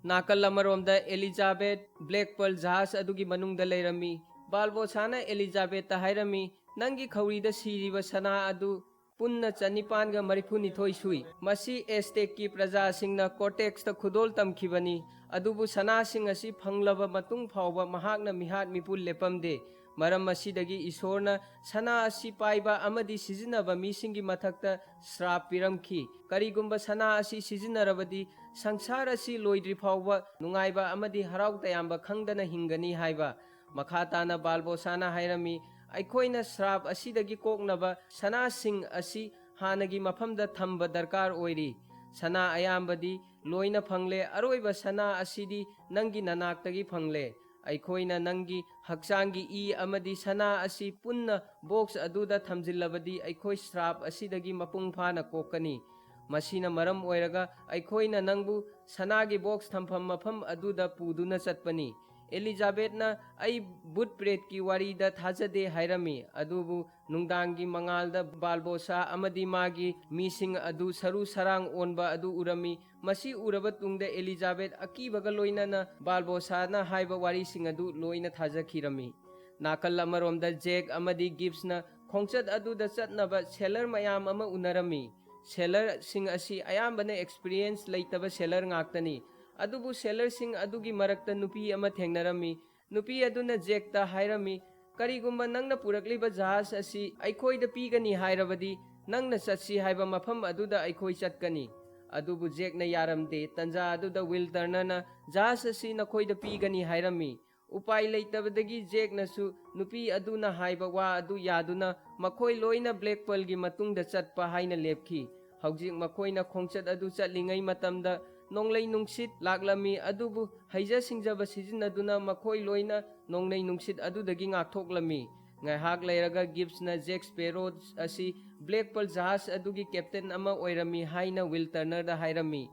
ꯅꯥꯀꯜ ꯑꯃꯔꯣꯝꯗ ꯑꯦꯂꯤꯖꯥꯕꯦꯠ ꯕ꯭ꯂꯦꯛ ꯄꯔꯜ ꯖꯍꯥꯖ ꯑꯗꯨꯒꯤ ꯃꯅꯨꯡꯗ ꯂꯩꯔꯝꯃꯤ꯫ ꯕꯥꯜꯕꯣꯁꯥꯅ ꯑꯦꯂꯤꯖꯥꯕꯦꯠꯇ ꯍꯥꯏꯔꯝꯃꯤ, "ꯅꯪꯒꯤ ꯈꯧꯔꯤꯗ ꯁꯤꯔꯤꯕ ꯁꯅꯥ ꯑꯗꯨ ꯄꯨꯟꯅ ꯆꯅꯤꯄꯥꯟꯒ ꯃꯔꯤꯐꯨꯅꯤꯊꯣꯏ ꯁꯨꯏ꯫ ꯃꯁꯤ ꯑꯦꯁꯇꯦꯛꯀꯤ ꯄ꯭ꯔꯖꯥꯁꯤꯡꯅ ꯀꯣꯔꯇꯦꯛꯁꯇ ꯈꯨꯗꯣꯜ ꯇꯝꯈꯤꯕꯅꯤ, ꯑꯗꯨꯕꯨ ꯁꯅꯥꯁꯤꯡ ꯑꯁꯤ ꯐꯪꯂꯕ ꯃꯇꯨꯡ ꯐꯥꯎꯕ ꯃꯍꯥꯛꯅ ꯃꯤꯍꯥꯠ ꯃꯤꯄꯨꯟ ꯂꯦꯞꯄꯝꯗꯦ꯫ ꯃꯔꯝ ꯑꯁꯤꯗꯒꯤ ꯏꯁꯣꯔꯅ ꯁꯅꯥ ꯑꯁꯤ ꯄꯥꯏꯕ ꯑꯃꯗꯤ ꯁꯤꯖꯤꯟꯅꯕ ꯃꯤꯁꯤꯡꯒꯤ ꯃꯊꯛꯇ ꯁ꯭ꯔꯥꯞ ꯄꯤꯔꯝꯈꯤ꯫ ꯀꯔꯤꯒꯨꯝꯕ ꯁꯅꯥ ꯑꯁꯤ ꯁꯤꯖꯤꯟꯅꯔꯕꯗꯤ ꯁꯪꯁꯥꯔ ꯑꯁꯤ ꯂꯣꯏꯗ꯭ꯔꯤ ꯐꯥꯎꯕ ꯅꯨꯡꯉꯥꯏꯕ ꯑꯃꯗꯤ ꯍꯔꯥꯎ ꯇꯌꯥꯝꯕ ꯈꯪꯗꯅ ꯍꯤꯡꯒꯅꯤ" ꯍꯥꯏꯕ꯫ ꯃꯈꯥ ꯇꯥꯅ ꯕꯥꯜꯕꯣꯁꯥꯅ ꯍꯥꯏꯔꯝꯃꯤ, "ꯑꯩꯈꯣꯏꯅ ꯁ꯭ꯔꯥꯞ ꯑꯁꯤꯗꯒꯤ ꯀꯣꯛꯅꯕ ꯁꯅꯥꯁꯤꯡ ꯑꯁꯤ ꯍꯥꯟꯅꯒꯤ ꯃꯐꯝꯗ ꯊꯝꯕ ꯗꯔꯀꯥꯔ ꯑꯣꯏꯔꯤ꯫ ꯁꯅꯥ ꯑꯌꯥꯝꯕꯗꯤ ꯂꯣꯏꯅ ꯐꯪꯂꯦ, ꯑꯔꯣꯏꯕ ꯁꯅꯥ ꯑꯁꯤꯗꯤ ꯅꯪꯒꯤ ꯅꯅꯥꯛꯇꯒꯤ ꯐꯪꯂꯦ꯫ ꯑꯩꯈꯣꯏꯅ ꯅꯪꯒꯤ ꯍꯛꯆꯥꯡꯒꯤ ꯏ ꯑꯃꯗꯤ ꯁꯅꯥ ꯑꯁꯤ ꯄꯨꯟꯅ ꯕꯣꯛꯁ ꯑꯗꯨꯗ ꯊꯝꯖꯤꯜꯂꯕꯗꯤ ꯑꯩꯈꯣꯏ ꯁ꯭ꯔꯥꯞ ꯑꯁꯤꯗꯒꯤ ꯃꯄꯨꯡ ꯐꯥꯅ ꯀꯣꯛꯀꯅꯤ꯫ ꯃꯁꯤꯅ ꯃꯔꯝ ꯑꯣꯏꯔꯒ ꯑꯩꯈꯣꯏꯅ ꯅꯪꯕꯨ ꯁꯅꯥꯒꯤ ꯕꯣꯛꯁ ꯊꯝꯐꯝ ꯃꯐꯝ ꯑꯗꯨꯗ ꯄꯨꯗꯨꯅ ꯆꯠꯄꯅꯤ꯫ ꯑꯦꯂꯤꯖꯥꯕꯦꯠꯅ "ꯑꯩ ꯚꯨꯠ ꯄ꯭ꯔꯦꯠꯀꯤ ꯋꯥꯔꯤꯗ ꯊꯥꯖꯗꯦ" ꯍꯥꯏꯔꯝꯃꯤ, ꯑꯗꯨꯕꯨ ꯅꯨꯡꯗꯥꯡꯒꯤ ꯃꯉꯥꯜꯗ ꯕꯥꯜꯕꯣꯁꯥ ꯑꯃꯗꯤ ꯃꯥꯒꯤ ꯃꯤꯁꯤꯡ ꯑꯗꯨ ꯁꯔꯨ ꯁꯔꯥꯡ ꯑꯣꯟꯕ ꯑꯗꯨ ꯎꯔꯝꯃꯤ꯫ ꯃꯁꯤ ꯎꯔꯕ ꯇꯨꯡꯗ ꯑꯦꯂꯤꯖꯥꯕꯦꯠ ꯑꯀꯤꯕꯒ ꯂꯣꯏꯅꯅ ꯕꯥꯜꯕꯣꯁꯥꯅ ꯍꯥꯏꯕ ꯋꯥꯔꯤꯁꯤꯡ ꯑꯗꯨ ꯂꯣꯏꯅ ꯊꯥꯖꯈꯤꯔꯝꯃꯤ꯫ ꯅꯥꯀꯜ ꯑꯃꯔꯣꯝꯗ ꯖꯦꯛ ꯑꯃꯗꯤ ꯒꯤꯞꯁꯅ ꯈꯣꯡꯆꯠ ꯑꯗꯨꯗ ꯆꯠꯅꯕ ꯁꯦꯂꯔ ꯃꯌꯥꯝ ꯑꯃ ꯎꯅꯔꯝꯃꯤ꯫ ꯁꯦꯂꯔꯁꯤꯡ ꯑꯁꯤ ꯑꯌꯥꯝꯕꯅ ꯑꯦꯛꯁꯄꯤꯔꯤꯌꯦꯟꯁ ꯂꯩꯇꯕ ꯁꯦꯂꯔ ꯉꯥꯛꯇꯅꯤ꯫ ꯑꯗꯨꯕꯨ ꯁꯦꯂꯔꯁꯤꯡ ꯑꯗꯨꯒꯤ ꯃꯔꯛꯇ ꯅꯨꯄꯤ ꯑꯃ ꯊꯦꯡꯅꯔꯝꯃꯤ꯫ ꯅꯨꯄꯤ ꯑꯗꯨꯅ ꯖꯦꯛꯇ ꯍꯥꯏꯔꯝꯃꯤ, "ꯀꯔꯤꯒꯨꯝꯕ ꯅꯪꯅ ꯄꯨꯔꯛꯂꯤꯕ ꯖꯍꯥꯖ ꯑꯁꯤ ꯑꯩꯈꯣꯏꯗ ꯄꯤꯒꯅꯤ ꯍꯥꯏꯔꯕꯗꯤ, ꯅꯪꯅ ꯆꯠꯁꯤ ꯍꯥꯏꯕ ꯃꯐꯝ ꯑꯗꯨꯗ ꯑꯩꯈꯣꯏ ꯆꯠꯀꯅꯤ꯫" ꯑꯗꯨꯕꯨ ꯖꯦꯛꯅ ꯌꯥꯔꯝꯗꯦ꯫ ꯇꯟꯖꯥ ꯑꯗꯨꯗ ꯋꯤꯜ ꯇꯔꯅꯔꯅ, "ꯖꯍꯥꯖ ꯑꯁꯤ ꯅꯈꯣꯏꯗ ꯄꯤꯒꯅꯤ" ꯍꯥꯏꯔꯝꯃꯤ꯫ ꯎꯄꯥꯏ ꯂꯩꯇꯕꯗꯒꯤ ꯖꯦꯛꯅꯁꯨ ꯅꯨꯄꯤ ꯑꯗꯨꯅ ꯍꯥꯏꯕ ꯋꯥ ꯑꯗꯨ ꯌꯥꯗꯨꯅ ꯃꯈꯣꯏ ꯂꯣꯏꯅ ꯕ꯭ꯂꯦꯛ ꯄꯔꯜꯒꯤ ꯃꯇꯨꯡꯗ ꯆꯠꯄ ꯍꯥꯏꯅ ꯂꯦꯞꯈꯤ꯫ ꯍꯧꯖꯤꯛ ꯃꯈꯣꯏꯅ ꯈꯣꯡꯆꯠ ꯑꯗꯨ ꯆꯠꯂꯤꯉꯩ ꯃꯇꯝꯗ ꯅꯣꯡꯂꯩ ꯅꯨꯡꯁꯤꯠ ꯂꯥꯛꯂꯝꯃꯤ, ꯑꯗꯨꯕꯨ ꯍꯩꯖ ꯁꯤꯡꯖꯕ ꯁꯤꯖꯤꯟꯅꯗꯨꯅ ꯃꯈꯣꯏ ꯂꯣꯏꯅ ꯅꯣꯡꯂꯩ ꯅꯨꯡꯁꯤꯠ ꯑꯗꯨꯗꯒꯤ ꯉꯥꯛꯊꯣꯛꯂꯝꯃꯤ꯫ ꯉꯥꯏꯍꯥꯛ ꯂꯩꯔꯒ ꯒꯤꯞꯁꯅ ꯖꯦꯛ ꯁ꯭ꯄꯦꯔꯣ ꯑꯁꯤ ꯕ꯭ꯂꯦꯛ ꯄꯔꯜ ꯖꯍꯥꯖ ꯑꯗꯨꯒꯤ ꯀꯦꯞꯇꯦꯟ ꯑꯃ ꯑꯣꯏꯔꯝꯃꯤ ꯍꯥꯏꯅ ꯋꯤꯜ ꯇꯔꯅꯔꯗ ꯍꯥꯏꯔꯝꯃꯤ꯫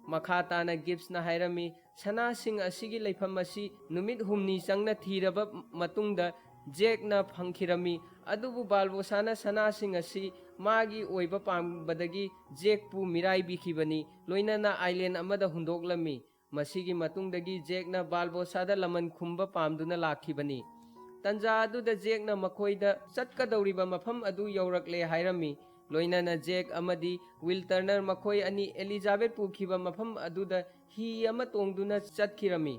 ꯃꯈꯥ ꯇꯥꯅ ꯒꯤꯞꯁꯅ ꯍꯥꯏꯔꯝꯃꯤ, "ꯁꯅꯥꯁꯤꯡ ꯑꯁꯤꯒꯤ ꯂꯩꯐꯝ ꯑꯁꯤ ꯅꯨꯃꯤꯠ ꯍꯨꯝꯅꯤ ꯆꯪꯅ ꯊꯤꯔꯕ ꯃꯇꯨꯡꯗ ꯖꯦꯛꯅ ꯐꯪꯈꯤꯔꯝꯃꯤ, ꯑꯗꯨꯕꯨ ꯕꯥꯜꯕꯣꯁꯥꯅ ꯁꯅꯥꯁꯤꯡ ꯑꯁꯤ ꯃꯥꯒꯤ ꯑꯣꯏꯕ ꯄꯥꯝꯕꯗꯒꯤ ꯖꯦꯛꯄꯨ ꯃꯤꯔꯥꯏꯕꯤꯈꯤꯕꯅꯤ, ꯂꯣꯏꯅꯅ ꯑꯥꯏꯂꯦꯟ ꯑꯃꯗ ꯍꯨꯟꯗꯣꯛꯂꯝꯃꯤ꯫ ꯃꯁꯤꯒꯤ ꯃꯇꯨꯡꯗꯒꯤ ꯖꯦꯛꯅ ꯕꯥꯜꯕꯣꯁꯥꯗ ꯂꯃꯟ ꯈꯨꯝꯕ ꯄꯥꯝꯗꯨꯅ ꯂꯥꯛꯈꯤꯕꯅꯤ꯫" ꯇꯟꯖꯥ ꯑꯗꯨꯗ ꯖꯦꯛꯅ ꯃꯈꯣꯏꯗ ꯆꯠꯀꯗꯧꯔꯤꯕ ꯃꯐꯝ ꯑꯗꯨ ꯌꯧꯔꯛꯂꯦ ꯍꯥꯏꯔꯝꯃꯤ꯫ ꯂꯣꯏꯅꯅ ꯖꯦꯛ ꯑꯃꯗꯤ ꯋꯤꯜ ꯇꯔꯅꯔ ꯃꯈꯣꯏ ꯑꯅꯤ ꯑꯦꯂꯤꯖꯥꯕꯦꯠ ꯄꯨꯈꯤꯕ ꯃꯐꯝ ꯑꯗꯨꯗ ꯍꯤ ꯑꯃ ꯇꯣꯡꯗꯨꯅ ꯆꯠꯈꯤꯔꯝꯃꯤ꯫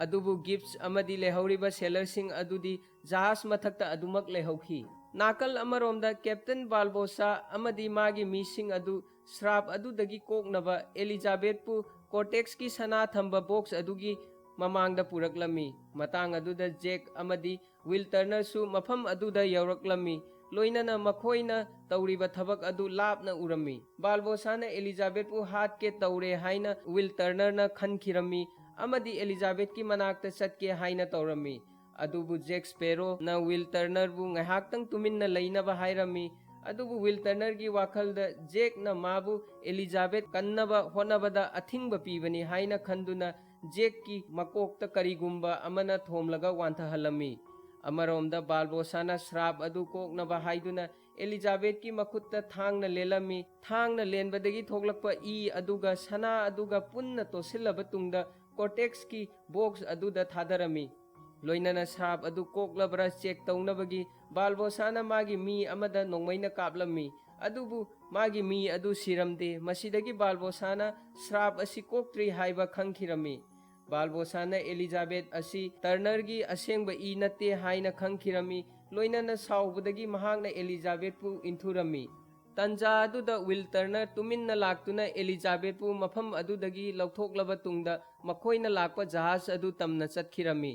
ꯑꯗꯨꯕꯨ ꯒꯤꯞꯁ ꯑꯃꯗꯤ ꯂꯩꯍꯧꯔꯤꯕ ꯁꯦꯂꯔꯁꯤꯡ ꯑꯗꯨꯗꯤ ꯖꯍꯥꯖ ꯃꯊꯛꯇ ꯑꯗꯨꯃꯛ ꯂꯩꯍꯧꯈꯤ꯫ ꯅꯥꯀꯜ ꯑꯃꯔꯣꯝꯗ ꯀꯦꯞꯇꯦꯟ ꯕꯥꯜꯕꯣꯁꯥ ꯑꯃꯗꯤ ꯃꯥꯒꯤ ꯃꯤꯁꯤꯡ ꯑꯗꯨ ꯁ꯭ꯔꯥꯞ ꯑꯗꯨꯗꯒꯤ ꯀꯣꯛꯅꯕ ꯑꯦꯂꯤꯖꯥꯕꯦꯠꯄꯨ ꯀꯣꯔꯇꯦꯛꯁꯀꯤ ꯁꯅꯥ ꯊꯝꯕ ꯕꯣꯛꯁ ꯑꯗꯨꯒꯤ ꯃꯃꯥꯡꯗ ꯄꯨꯔꯛꯂꯝꯃꯤ꯫ ꯃꯇꯥꯡ ꯑꯗꯨꯗ ꯖꯦꯛ ꯑꯃꯗꯤ ꯋꯤꯜ ꯇꯔꯅꯔꯁꯨ ꯃꯐꯝ ꯑꯗꯨꯗ ꯌꯧꯔꯛꯂꯝꯃꯤ, ꯂꯣꯏꯅꯅ ꯃꯈꯣꯏꯅ ꯇꯧꯔꯤꯕ ꯊꯕꯛ ꯑꯗꯨ ꯂꯥꯞꯅ ꯎꯔꯝꯃꯤ꯫ ꯕꯥꯜꯕꯣꯁꯥꯅ ꯑꯦꯂꯤꯖꯥꯕꯦꯠꯄꯨ ꯍꯥꯠꯀꯦ ꯇꯧꯔꯦ ꯍꯥꯏꯅ ꯋꯤꯜ ꯇꯔꯅꯔꯅ ꯈꯟꯈꯤꯔꯝꯃꯤ, ꯑꯃꯗꯤ ꯑꯦꯂꯤꯖꯥꯕꯦꯊꯀꯤ ꯃꯅꯥꯛꯇ ꯆꯠꯀꯦ ꯍꯥꯏꯅ ꯇꯧꯔꯝꯃꯤ꯫ ꯑꯗꯨꯕꯨ ꯖꯦꯛ ꯁ꯭ꯄꯦꯔꯣꯅ ꯋꯤꯜ ꯇꯔꯅꯔꯕꯨ ꯉꯥꯏꯍꯥꯛꯇꯪ ꯇꯨꯃꯤꯟꯅ ꯂꯩꯅꯕ ꯍꯥꯏꯔꯝꯃꯤ꯫ ꯑꯗꯨꯕꯨ ꯋꯤꯜ ꯇꯔꯅꯔꯒꯤ ꯋꯥꯈꯜꯗ ꯖꯦꯛꯅ ꯃꯥꯕꯨ ꯑꯦꯂꯤꯖꯥꯕꯦꯊ ꯀꯟꯅꯕ ꯍꯣꯠꯅꯕꯗ ꯑꯊꯤꯡꯕ ꯄꯤꯕꯅꯤ ꯍꯥꯏꯅ ꯈꯟꯗꯨꯅ ꯖꯦꯛꯀꯤ ꯃꯀꯣꯛꯇ ꯀꯔꯤꯒꯨꯝꯕ ꯑꯃꯅ ꯊꯣꯝꯂꯒ ꯋꯥꯟꯊꯍꯜꯂꯝꯃꯤ꯫ ꯑꯃꯔꯣꯝꯗ ꯕꯥꯜꯕꯣꯁꯥꯅ ꯁ꯭ꯔꯥꯞ ꯑꯗꯨ ꯀꯣꯛꯅꯕ ꯍꯥꯏꯗꯨꯅ ꯑꯦꯂꯤꯖꯥꯕꯦꯊꯀꯤ ꯃꯈꯨꯠꯇ ꯊꯥꯡꯅ ꯂꯦꯜꯂꯝꯃꯤ꯫ ꯊꯥꯡꯅ ꯂꯦꯟꯕꯗꯒꯤ ꯊꯣꯛꯂꯛꯄ ꯏ ꯑꯗꯨꯒ ꯁꯅꯥ ꯑꯗꯨꯒ ꯄꯨꯟꯅ ꯇꯣꯠꯁꯤꯜꯂꯕ ꯇꯨꯡꯗ ꯀꯣꯔꯇꯦꯛꯁꯀꯤ ꯕꯣꯛꯁ ꯑꯗꯨꯗ ꯊꯥꯗꯔꯝꯃꯤ꯫ ꯂꯣꯏꯅꯅ ꯁ꯭ꯔꯥꯞ ꯑꯗꯨ ꯀꯣꯛꯂꯕ꯭ꯔꯥ ꯆꯦꯛ ꯇꯧꯅꯕꯒꯤ ꯕꯥꯜꯕꯣꯁꯥꯅ ꯃꯥꯒꯤ ꯃꯤ ꯑꯃꯗ ꯅꯣꯡꯃꯩꯅ ꯀꯥꯞꯂꯝꯃꯤ꯫ ꯑꯗꯨꯕꯨ ꯃꯥꯒꯤ ꯃꯤ ꯑꯗꯨ ꯁꯤꯔꯝꯗꯦ꯫ ꯃꯁꯤꯗꯒꯤ ꯕꯥꯜꯕꯣꯁꯥꯅ ꯁ꯭ꯔꯥꯞ ꯑꯁꯤ ꯀꯣꯛꯇ꯭ꯔꯤ ꯍꯥꯏꯕ ꯈꯪꯈꯤꯔꯝꯃꯤ꯫ ꯕꯥꯜꯕꯣꯁꯥꯅ ꯑꯦꯂꯤꯖꯥꯕꯦꯊ ꯑꯁꯤ ꯇꯔꯅꯔꯒꯤ ꯑꯁꯦꯡꯕ ꯏ ꯅꯠꯇꯦ ꯍꯥꯏꯅ ꯈꯪꯈꯤꯔꯝꯃꯤ꯫ ꯂꯣꯏꯅꯅ ꯁꯥꯎꯕꯗꯒꯤ ꯃꯍꯥꯛꯅ ꯑꯦꯂꯤꯖꯥꯕꯦꯊꯄꯨ ꯏꯟꯊꯨꯔꯝꯃꯤ꯫ ꯇꯟꯖꯥ ꯑꯗꯨꯗ ꯋꯤꯜ ꯇꯔꯅꯔ ꯇꯨꯃꯤꯟꯅ ꯂꯥꯛꯇꯨꯅ ꯑꯦꯂꯤꯖꯥꯕꯦꯊꯄꯨ ꯃꯐꯝ ꯑꯗꯨꯗꯒꯤ ꯂꯧꯊꯣꯛꯂꯕ ꯇꯨꯡꯗ ꯃꯈꯣꯏꯅ ꯂꯥꯛꯄ ꯖꯍꯥꯖ ꯑꯗꯨ ꯇꯝꯅ ꯆꯠꯈꯤꯔꯝꯃꯤ꯫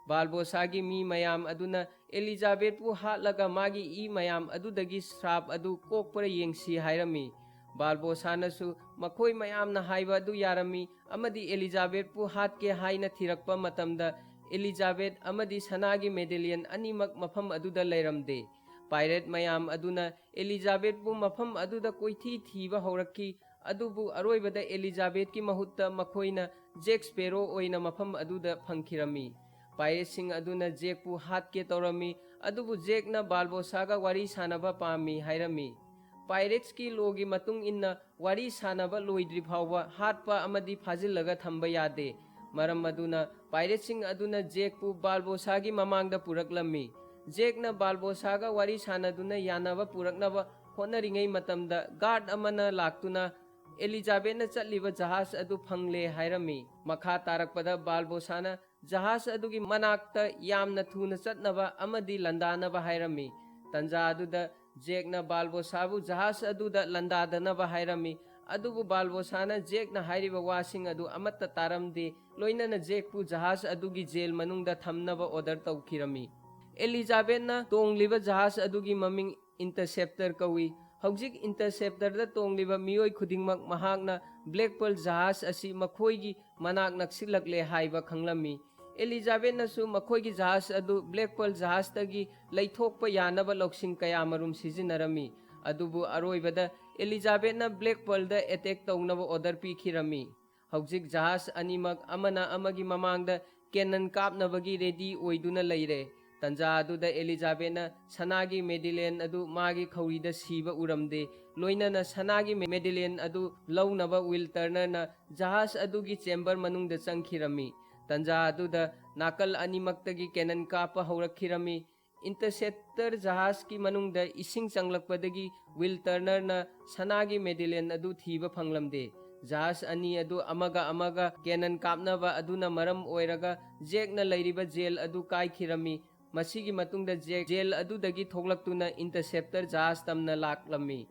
ꯕꯥꯜꯕꯣꯁꯥꯒꯤ ꯃꯤ ꯃꯌꯥꯝ ꯑꯗꯨꯅ ꯑꯦꯂꯤꯖꯥꯕꯦꯊꯄꯨ ꯍꯥꯠꯂꯒ ꯃꯥꯒꯤ ꯏ ꯃꯌꯥꯝ ꯑꯗꯨꯗꯒꯤ ꯁ꯭ꯔꯥꯞ ꯑꯗꯨ ꯀꯣꯛꯄ꯭ꯔꯥ ꯌꯦꯡꯁꯤ ꯍꯥꯏꯔꯝꯃꯤ꯫ ꯕꯥꯜꯕꯣꯁꯥꯅꯁꯨ ꯃꯈꯣꯏ ꯃꯌꯥꯝꯅ ꯍꯥꯏꯕ ꯑꯗꯨ ꯌꯥꯔꯝꯃꯤ ꯑꯃꯗꯤ ꯑꯦꯂꯤꯖꯥꯕꯦꯊꯄꯨ ꯍꯥꯠꯀꯦ ꯍꯥꯏꯅ ꯊꯤꯔꯛꯄ ꯃꯇꯝꯗ ꯑꯦꯂꯤꯖꯥꯕꯦꯊ ꯑꯃꯗꯤ ꯁꯅꯥꯒꯤ ꯃꯦꯗꯦꯂꯤꯌꯟ ꯑꯅꯤꯃꯛ ꯃꯐꯝ ꯑꯗꯨꯗ ꯂꯩꯔꯝꯗꯦ꯫ ꯄꯥꯏꯔꯦꯠ ꯃꯌꯥꯝ ꯑꯗꯨꯅ ꯑꯦꯂꯤꯖꯥꯕꯦꯊꯄꯨ ꯃꯐꯝ ꯑꯗꯨꯗ ꯀꯣꯏꯊꯤ ꯊꯤꯕ ꯍꯧꯔꯛꯈꯤ, ꯑꯗꯨꯕꯨ ꯑꯔꯣꯏꯕꯗ ꯑꯦꯂꯤꯖꯥꯕꯦꯊꯀꯤ ꯃꯍꯨꯠꯇ ꯃꯈꯣꯏꯅ ꯖꯦꯛ ꯁ꯭ꯄꯦꯔꯣ ꯑꯣꯏꯅ ꯃꯐꯝ ꯑꯗꯨꯗ ꯐꯪꯈꯤꯔꯝꯃꯤ꯫ ꯄꯥꯏꯔꯦꯠꯁꯤꯡ ꯑꯗꯨꯅ ꯖꯦꯛꯄꯨ ꯍꯥꯠꯀꯦ ꯇꯧꯔꯝꯃꯤ, ꯑꯗꯨꯕꯨ ꯖꯦꯛꯅ ꯕꯥꯜꯕꯣꯁꯥꯒ ꯋꯥꯔꯤ ꯁꯥꯅꯕ ꯄꯥꯝꯃꯤ ꯍꯥꯏꯔꯝꯃꯤ꯫ ꯄꯥꯏꯔꯦꯠꯁꯀꯤ ꯂꯣꯒꯤ ꯃꯇꯨꯡ ꯏꯟꯅ ꯋꯥꯔꯤ ꯁꯥꯅꯕ ꯂꯣꯏꯗ꯭ꯔꯤ ꯐꯥꯎꯕ ꯍꯥꯠꯄ ꯑꯃꯗꯤ ꯐꯥꯖꯤꯜꯂꯒ ꯊꯝꯕ ꯌꯥꯗꯦ꯫ ꯃꯔꯝ ꯑꯗꯨꯅ ꯄꯥꯏꯔꯦꯠꯁꯤꯡ ꯑꯗꯨꯅ ꯖꯦꯛꯄꯨ ꯕꯥꯜꯕꯣꯁꯥꯒꯤ ꯃꯃꯥꯡꯗ ꯄꯨꯔꯛꯂꯝꯃꯤ꯫ ꯖꯦꯛꯅ ꯕꯥꯜꯕꯣꯁꯥꯒ ꯋꯥꯔꯤ ꯁꯥꯅꯗꯨꯅ ꯌꯥꯅꯕ ꯄꯨꯔꯛꯅꯕ ꯍꯣꯠꯅꯔꯤꯉꯩ ꯃꯇꯝꯗ ꯒꯥꯔꯗ ꯑꯃꯅ ꯂꯥꯛꯇꯨꯅ ꯑꯦꯂꯤꯖꯥꯕꯦꯊꯅ ꯆꯠꯂꯤꯕ ꯖꯍꯥꯖ ꯑꯗꯨ ꯐꯪꯂꯦ ꯍꯥꯏꯔꯝꯃꯤ꯫ ꯃꯈꯥ ꯇꯥꯔꯛꯄꯗ ꯕꯥꯜꯕꯣꯁꯥꯅ ꯖꯍꯥꯖ ꯑꯗꯨꯒꯤ ꯃꯅꯥꯛꯇ ꯌꯥꯝꯅ ꯊꯨꯅ ꯆꯠꯅꯕ ꯑꯃꯗꯤ ꯂꯥꯟꯗꯥꯅꯕ ꯍꯥꯏꯔꯝꯃꯤ꯫ ꯇꯟꯖꯥ ꯑꯗꯨꯗ ꯖꯦꯛꯅ ꯕꯥꯜꯕꯣꯁꯥꯕꯨ ꯖꯍꯥꯖ ꯑꯗꯨꯗ ꯂꯥꯟꯗꯥꯗꯅꯕ ꯍꯥꯏꯔꯝꯃꯤ꯫ ꯑꯗꯨꯕꯨ ꯕꯥꯜꯕꯣꯁꯥꯅ ꯖꯦꯛꯅ ꯍꯥꯏꯔꯤꯕ ꯋꯥꯁꯤꯡ ꯑꯗꯨ ꯑꯃꯠꯇ ꯇꯥꯔꯝꯗꯦ, ꯂꯣꯏꯅꯅ ꯖꯦꯛꯄꯨ ꯖꯍꯥꯖ ꯑꯗꯨꯒꯤ ꯖꯦꯜ ꯃꯅꯨꯡꯗ ꯊꯝꯅꯕ ꯑꯣꯔꯗꯔ ꯇꯧꯈꯤꯔꯝꯃꯤ꯫ ꯑꯦꯂꯤꯖꯥꯕꯦꯊꯅ ꯇꯣꯡꯂꯤꯕ ꯖꯍꯥꯖ ꯑꯗꯨꯒꯤ ꯃꯃꯤꯡ ꯏꯟꯇꯔꯁꯦꯞꯇꯔ ꯀꯧꯏ꯫ ꯍꯧꯖꯤꯛ ꯏꯟꯇꯔꯁꯦꯞꯇꯔꯗ ꯇꯣꯡꯂꯤꯕ ꯃꯤꯑꯣꯏ ꯈꯨꯗꯤꯡꯃꯛ ꯃꯍꯥꯛꯅ ꯕ꯭ꯂꯦꯛ ꯄꯔꯜ ꯖꯍꯥꯖ ꯑꯁꯤ ꯃꯈꯣꯏꯒꯤ ꯃꯅꯥꯛ ꯅꯛꯁꯤꯜꯂꯛꯂꯦ ꯍꯥꯏꯕ ꯈꯪꯂꯝꯃꯤ꯫ ꯑꯦꯂꯤꯖꯥꯕꯦꯠꯅꯁꯨ ꯃꯈꯣꯏꯒꯤ ꯖꯍꯥꯖ ꯑꯗꯨ ꯕ꯭ꯂꯦꯛ ꯄꯔꯜ ꯖꯍꯥꯖꯇꯒꯤ ꯂꯩꯊꯣꯛꯄ ꯌꯥꯅꯕ ꯂꯧꯁꯤꯡ ꯀꯌꯥꯃꯔꯨꯝ ꯁꯤꯖꯤꯟꯅꯔꯝꯃꯤ꯫ ꯑꯗꯨꯕꯨ ꯑꯔꯣꯏꯕꯗ ꯑꯦꯂꯤꯖꯥꯕꯦꯠꯅ ꯕ꯭ꯂꯦꯛ ꯄꯔꯜꯗ ꯑꯦꯇꯦꯛ ꯇꯧꯅꯕ ꯑꯣꯔꯗꯔ ꯄꯤꯈꯤꯔꯝꯃꯤ꯫ ꯍꯧꯖꯤꯛ ꯖꯍꯥꯖ ꯑꯅꯤꯃꯛ ꯑꯃꯅ ꯑꯃꯒꯤ ꯃꯃꯥꯡꯗ ꯀꯦꯅꯟ ꯀꯥꯞꯅꯕꯒꯤ ꯔꯦꯗꯤ ꯑꯣꯏꯗꯨꯅ ꯂꯩꯔꯦ꯫ ꯇꯟꯖꯥ ꯑꯗꯨꯗ ꯑꯦꯂꯤꯖꯥꯕꯦꯠꯅ ꯁꯅꯥꯒꯤ ꯃꯦꯗꯤꯂꯦꯟ ꯑꯗꯨ ꯃꯥꯒꯤ ꯈꯧꯔꯤꯗ ꯁꯤꯕ ꯎꯔꯝꯗꯦ꯫ ꯂꯣꯏꯅꯅ ꯁꯅꯥꯒꯤ ꯃꯦꯗꯤꯂꯦꯟ ꯑꯗꯨ ꯂꯧꯅꯕ ꯋꯤꯜ ꯇꯔꯅꯔꯅ ꯖꯍꯥꯖ ꯑꯗꯨꯒꯤ ꯆꯦꯝꯕꯔ ꯃꯅꯨꯡꯗ ꯆꯪꯈꯤꯔꯝꯃꯤ꯫ ꯇꯟꯖꯥ ꯑꯗꯨꯗ ꯅꯥꯀꯜ ꯑꯅꯤꯃꯛꯇꯒꯤ ꯀꯦꯅꯟ ꯀꯥꯞꯄ ꯍꯧꯔꯛꯈꯤꯔꯝꯃꯤ꯫ ꯏꯟꯇꯔꯁꯦꯞꯇꯔ ꯖꯍꯥꯖꯀꯤ ꯃꯅꯨꯡꯗ ꯏꯁꯤꯡ ꯆꯪꯂꯛꯄꯗꯒꯤ ꯋꯤꯜ ꯇꯔꯅꯔꯅ ꯁꯅꯥꯒꯤ ꯃꯦꯗꯤꯂꯦꯟ ꯑꯗꯨ ꯊꯤꯕ ꯐꯪꯂꯝꯗꯦ꯫ ꯖꯍꯥꯖ ꯑꯅꯤ ꯑꯗꯨ ꯑꯃꯒ ꯑꯃꯒ ꯀꯦꯅꯟ ꯀꯥꯞꯅꯕ ꯑꯗꯨꯅ ꯃꯔꯝ ꯑꯣꯏꯔꯒ ꯖꯦꯛꯅ ꯂꯩꯔꯤꯕ ꯖꯦꯜ ꯑꯗꯨ ꯀꯥꯏꯈꯤꯔꯝꯃꯤ꯫ ꯃꯁꯤꯒꯤ ꯃꯇꯨꯡꯗ ꯖꯦꯛ ꯖꯦꯜ ꯑꯗꯨꯗꯒꯤ ꯊꯣꯛꯂꯛꯇꯨꯅ ꯏꯟꯇꯔꯁꯦꯞꯇꯔ ꯖꯍꯥꯖ ꯇꯝꯅ ꯂꯥꯛꯂꯝꯃꯤ꯫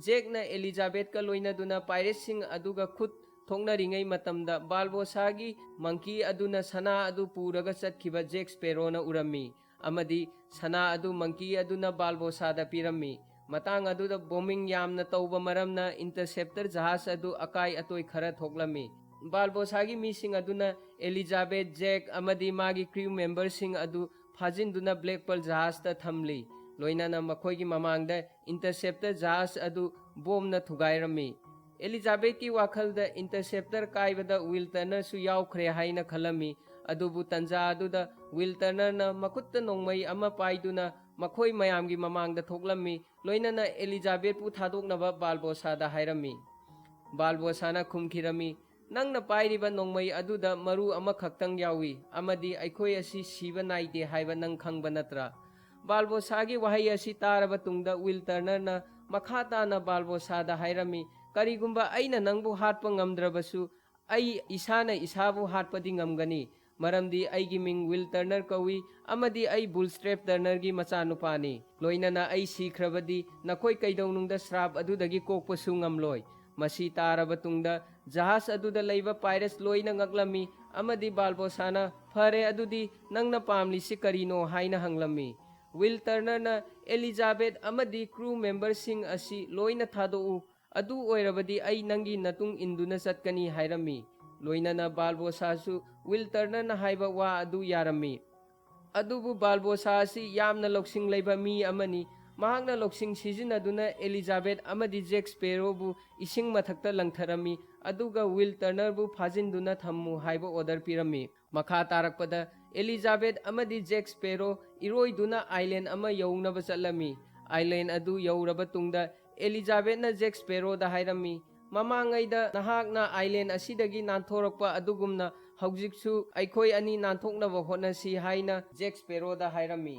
ꯖꯦꯛꯅ ꯑꯦꯂꯤꯖꯥꯕꯦꯠꯀ ꯂꯣꯏꯅꯗꯨꯅ ꯄꯥꯏꯔꯦꯠꯁꯤꯡ ꯑꯗꯨꯒ ꯈꯨꯠ ꯊꯣꯛꯅꯔꯤꯉꯩ ꯃꯇꯝꯗ ꯕꯥꯜꯕꯣꯁꯥꯒꯤ ꯃꯪꯀꯤ ꯑꯗꯨꯅ ꯁꯅꯥ ꯑꯗꯨ ꯄꯨꯔꯒ ꯆꯠꯈꯤꯕ ꯖꯦꯛ ꯁ꯭ꯄꯦꯔꯣꯅ ꯎꯔꯝꯃꯤ ꯑꯃꯗꯤ ꯁꯅꯥ ꯑꯗꯨ ꯃꯪꯀꯤ ꯑꯗꯨꯅ ꯕꯥꯜꯕꯣꯁꯥꯗ ꯄꯤꯔꯝꯃꯤ꯫ ꯃꯇꯥꯡ ꯑꯗꯨꯗ ꯕꯣꯃꯤꯡ ꯌꯥꯝꯅ ꯇꯧꯕ ꯃꯔꯝꯅ ꯏꯟꯇꯔꯁꯦꯞꯇꯔ ꯖꯍꯥꯖ ꯑꯗꯨ ꯑꯀꯥꯏ ꯑꯇꯣꯏ ꯈꯔ ꯊꯣꯛꯂꯝꯃꯤ꯫ ꯕꯥꯜꯕꯣꯁꯥꯒꯤ ꯃꯤꯁꯤꯡ ꯑꯗꯨꯅ ꯑꯦꯂꯤꯖꯥꯕꯦꯠ, ꯖꯦꯛ ꯑꯃꯗꯤ ꯃꯥꯒꯤ ꯀ꯭ꯔꯤꯎ ꯃꯦꯝꯕꯔꯁꯤꯡ ꯑꯗꯨ ꯐꯥꯖꯤꯟꯗꯨꯅ ꯕ꯭ꯂꯦꯛ ꯄꯔꯜ ꯖꯍꯥꯖꯇ ꯊꯝꯂꯤ꯫ ꯂꯣꯏꯅꯅ ꯃꯈꯣꯏꯒꯤ ꯃꯃꯥꯡꯗ ꯏꯟꯇꯔꯁꯦꯞꯇꯔ ꯖꯍꯥꯖ ꯑꯗꯨ ꯕꯣꯝꯅ ꯊꯨꯒꯥꯏꯔꯝꯃꯤ꯫ ꯑꯦꯂꯤꯖꯥꯕꯦꯠꯀꯤ ꯋꯥꯈꯜꯗ ꯏꯟꯇꯔꯁꯦꯞꯇꯔ ꯀꯥꯏꯕꯗ ꯋꯤꯜ ꯇꯔꯅꯔꯁꯨ ꯌꯥꯎꯈ꯭ꯔꯦ ꯍꯥꯏꯅ ꯈꯜꯂꯝꯃꯤ꯫ ꯑꯗꯨꯕꯨ ꯇꯟꯖꯥ ꯑꯗꯨꯗ ꯋꯤꯜ ꯇꯔꯅꯔꯅ ꯃꯈꯨꯠꯇ ꯅꯣꯡꯃꯩ ꯑꯃ ꯄꯥꯏꯗꯨꯅ ꯃꯈꯣꯏ ꯃꯌꯥꯝꯒꯤ ꯃꯃꯥꯡꯗ ꯊꯣꯛꯂꯝꯃꯤ꯫ ꯂꯣꯏꯅꯅ ꯑꯦꯂꯤꯖꯥꯕꯦꯠꯄꯨ ꯊꯥꯗꯣꯛꯅꯕ ꯕꯥꯜꯕꯣꯁꯥꯗ ꯍꯥꯏꯔꯝꯃꯤ꯫ ꯕꯥꯜꯕꯣꯁꯥꯅ ꯈꯨꯝꯈꯤꯔꯝꯃꯤ, "ꯅꯪꯅ ꯄꯥꯏꯔꯤꯕ ꯅꯣꯡꯃꯩ ꯑꯗꯨꯗ ꯃꯔꯨ ꯑꯃꯈꯛꯇꯪ ꯌꯥꯎꯏ, ꯑꯃꯗꯤ ꯑꯩꯈꯣꯏ ꯑꯁꯤ ꯁꯤꯕ ꯅꯥꯏꯗꯦ ꯍꯥꯏꯕ ꯅꯪ ꯈꯪꯕ ꯅꯠꯇ꯭ꯔꯥ?" ꯕꯥꯜꯕꯣꯁꯥꯒꯤ ꯋꯥꯍꯩ ꯑꯁꯤ ꯇꯥꯔꯕ ꯇꯨꯡꯗ ꯋꯤꯜ ꯇꯔꯅꯔꯅ ꯃꯈꯥ ꯇꯥꯅ ꯕꯥꯜꯕꯣꯁꯥꯗ ꯍꯥꯏꯔꯝꯃꯤ, "ꯀꯔꯤꯒꯨꯝꯕ ꯑꯩꯅ ꯅꯪꯕꯨ ꯍꯥꯠꯄ ꯉꯝꯗ꯭ꯔꯕꯁꯨ, ꯑꯩ ꯏꯁꯥꯅ ꯏꯁꯥꯕꯨ ꯍꯥꯠꯄꯗꯤ ꯉꯝꯒꯅꯤ, ꯃꯔꯝꯗꯤ ꯑꯩꯒꯤ ꯃꯤꯡ ꯋꯤꯜ ꯇꯔꯅꯔ ꯀꯧꯏ, ꯑꯃꯗꯤ ꯑꯩ ꯕꯨꯜꯁꯇ꯭ꯔꯦꯞ ꯇꯔꯅꯔꯒꯤ ꯃꯆꯥꯅꯨꯄꯥꯅꯤ꯫ ꯂꯣꯏꯅꯅ ꯑꯩ ꯁꯤꯈ꯭ꯔꯕꯗꯤ ꯅꯈꯣꯏ ꯀꯩꯗꯧꯅꯨꯡꯗ ꯁ꯭ꯔꯥꯞ ꯑꯗꯨꯗꯒꯤ ꯀꯣꯛꯄꯁꯨ ꯉꯝꯂꯣꯏ꯫" ꯃꯁꯤ ꯇꯥꯔꯕ ꯇꯨꯡꯗ ꯖꯍꯥꯖ ꯑꯗꯨꯗ ꯂꯩꯕ ꯄꯥꯏꯔꯠꯁ ꯂꯣꯏꯅ ꯉꯛꯂꯝꯃꯤ ꯑꯃꯗꯤ ꯕꯥꯜꯕꯣꯁꯥꯅ, "ꯐꯔꯦ, ꯑꯗꯨꯗꯤ ꯅꯪꯅ ꯄꯥꯝꯂꯤꯁꯤ ꯀꯔꯤꯅꯣ?" ꯍꯥꯏꯅ ꯍꯪꯂꯝꯃꯤ꯫ ꯋꯤꯜ ꯇꯔꯅꯔꯅ, "ꯑꯦꯂꯤꯖꯥꯕꯦꯊ ꯑꯃꯗꯤ ꯀ꯭ꯔꯨ ꯃꯦꯝꯕꯔꯁꯤꯡ ꯑꯁꯤ ꯂꯣꯏꯅ ꯊꯥꯗꯣꯛꯎ, ꯑꯗꯨ ꯑꯣꯏꯔꯕꯗꯤ ꯑꯩ ꯅꯪꯒꯤ ꯅꯇꯨꯡ ꯏꯟꯗꯨꯅ ꯆꯠꯀꯅꯤ" ꯍꯥꯏꯔꯝꯃꯤ꯫ ꯂꯣꯏꯅꯅ ꯕꯥꯔꯕꯣꯁꯥꯁꯨ ꯋꯤꯜ ꯇꯔꯅꯔꯅ ꯍꯥꯏꯕ ꯋꯥ ꯑꯗꯨ ꯌꯥꯔꯝꯃꯤ꯫ ꯑꯗꯨꯕꯨ ꯕꯥꯔꯕꯣꯁꯥ ꯑꯁꯤ ꯌꯥꯝꯅ ꯂꯧꯁꯤꯡ ꯂꯩꯕ ꯃꯤ ꯑꯃꯅꯤ꯫ ꯃꯍꯥꯛꯅ ꯂꯧꯁꯤꯡ ꯁꯤꯖꯤꯟꯅꯗꯨꯅ ꯑꯦꯂꯤꯖꯥꯕꯦꯊ ꯑꯃꯗꯤ ꯖꯦꯛ ꯁ꯭ꯄꯦꯔꯣꯕꯨ ꯏꯁꯤꯡ ꯃꯊꯛꯇ ꯂꯪꯊꯔꯝꯃꯤ, ꯑꯗꯨꯒ ꯋꯤꯜ ꯇꯔꯅꯔꯕꯨ ꯐꯥꯖꯤꯟꯗꯨꯅ ꯊꯝꯃꯨ ꯍꯥꯏꯕ ꯑꯣꯔꯗꯔ ꯄꯤꯔꯝꯃꯤ꯫ ꯃꯈꯥ ꯇꯥꯔꯛꯄꯗ ꯑꯦꯂꯤꯖꯥꯕꯦꯊ ꯑꯃꯗꯤ ꯖꯦꯛ ꯁ꯭ꯄꯦꯔꯣ ꯏꯔꯣꯏꯗꯨꯅ ꯑꯥꯏꯂꯦꯟ ꯑꯃ ꯌꯧꯅꯕ ꯆꯠꯂꯝꯃꯤ꯫ ꯑꯥꯏꯂꯦꯟ ꯑꯗꯨ ꯌꯧꯔꯕ ꯇꯨꯡꯗ ꯑꯦꯂꯤꯖꯥꯕꯦꯊꯅ ꯖꯦꯛ ꯁ꯭ꯄꯦꯔꯣꯗ ꯍꯥꯏꯔꯝꯃꯤ, "ꯃꯃꯥꯡꯉꯩꯗ ꯅꯍꯥꯛꯅ ꯑꯥꯏꯂꯦꯟ ꯑꯁꯤꯗꯒꯤ ꯅꯥꯟꯊꯣꯔꯛꯄ ꯑꯗꯨꯒꯨꯝꯅ ꯍꯧꯖꯤꯛꯁꯨ ꯑꯩꯈꯣꯏ ꯑꯅꯤ ꯅꯥꯟꯊꯣꯛꯅꯕ ꯍꯣꯠꯅꯁꯤ" ꯍꯥꯏꯅ ꯖꯦꯛ ꯁ꯭ꯄꯦꯔꯣꯗ ꯍꯥꯏꯔꯝꯃꯤ꯫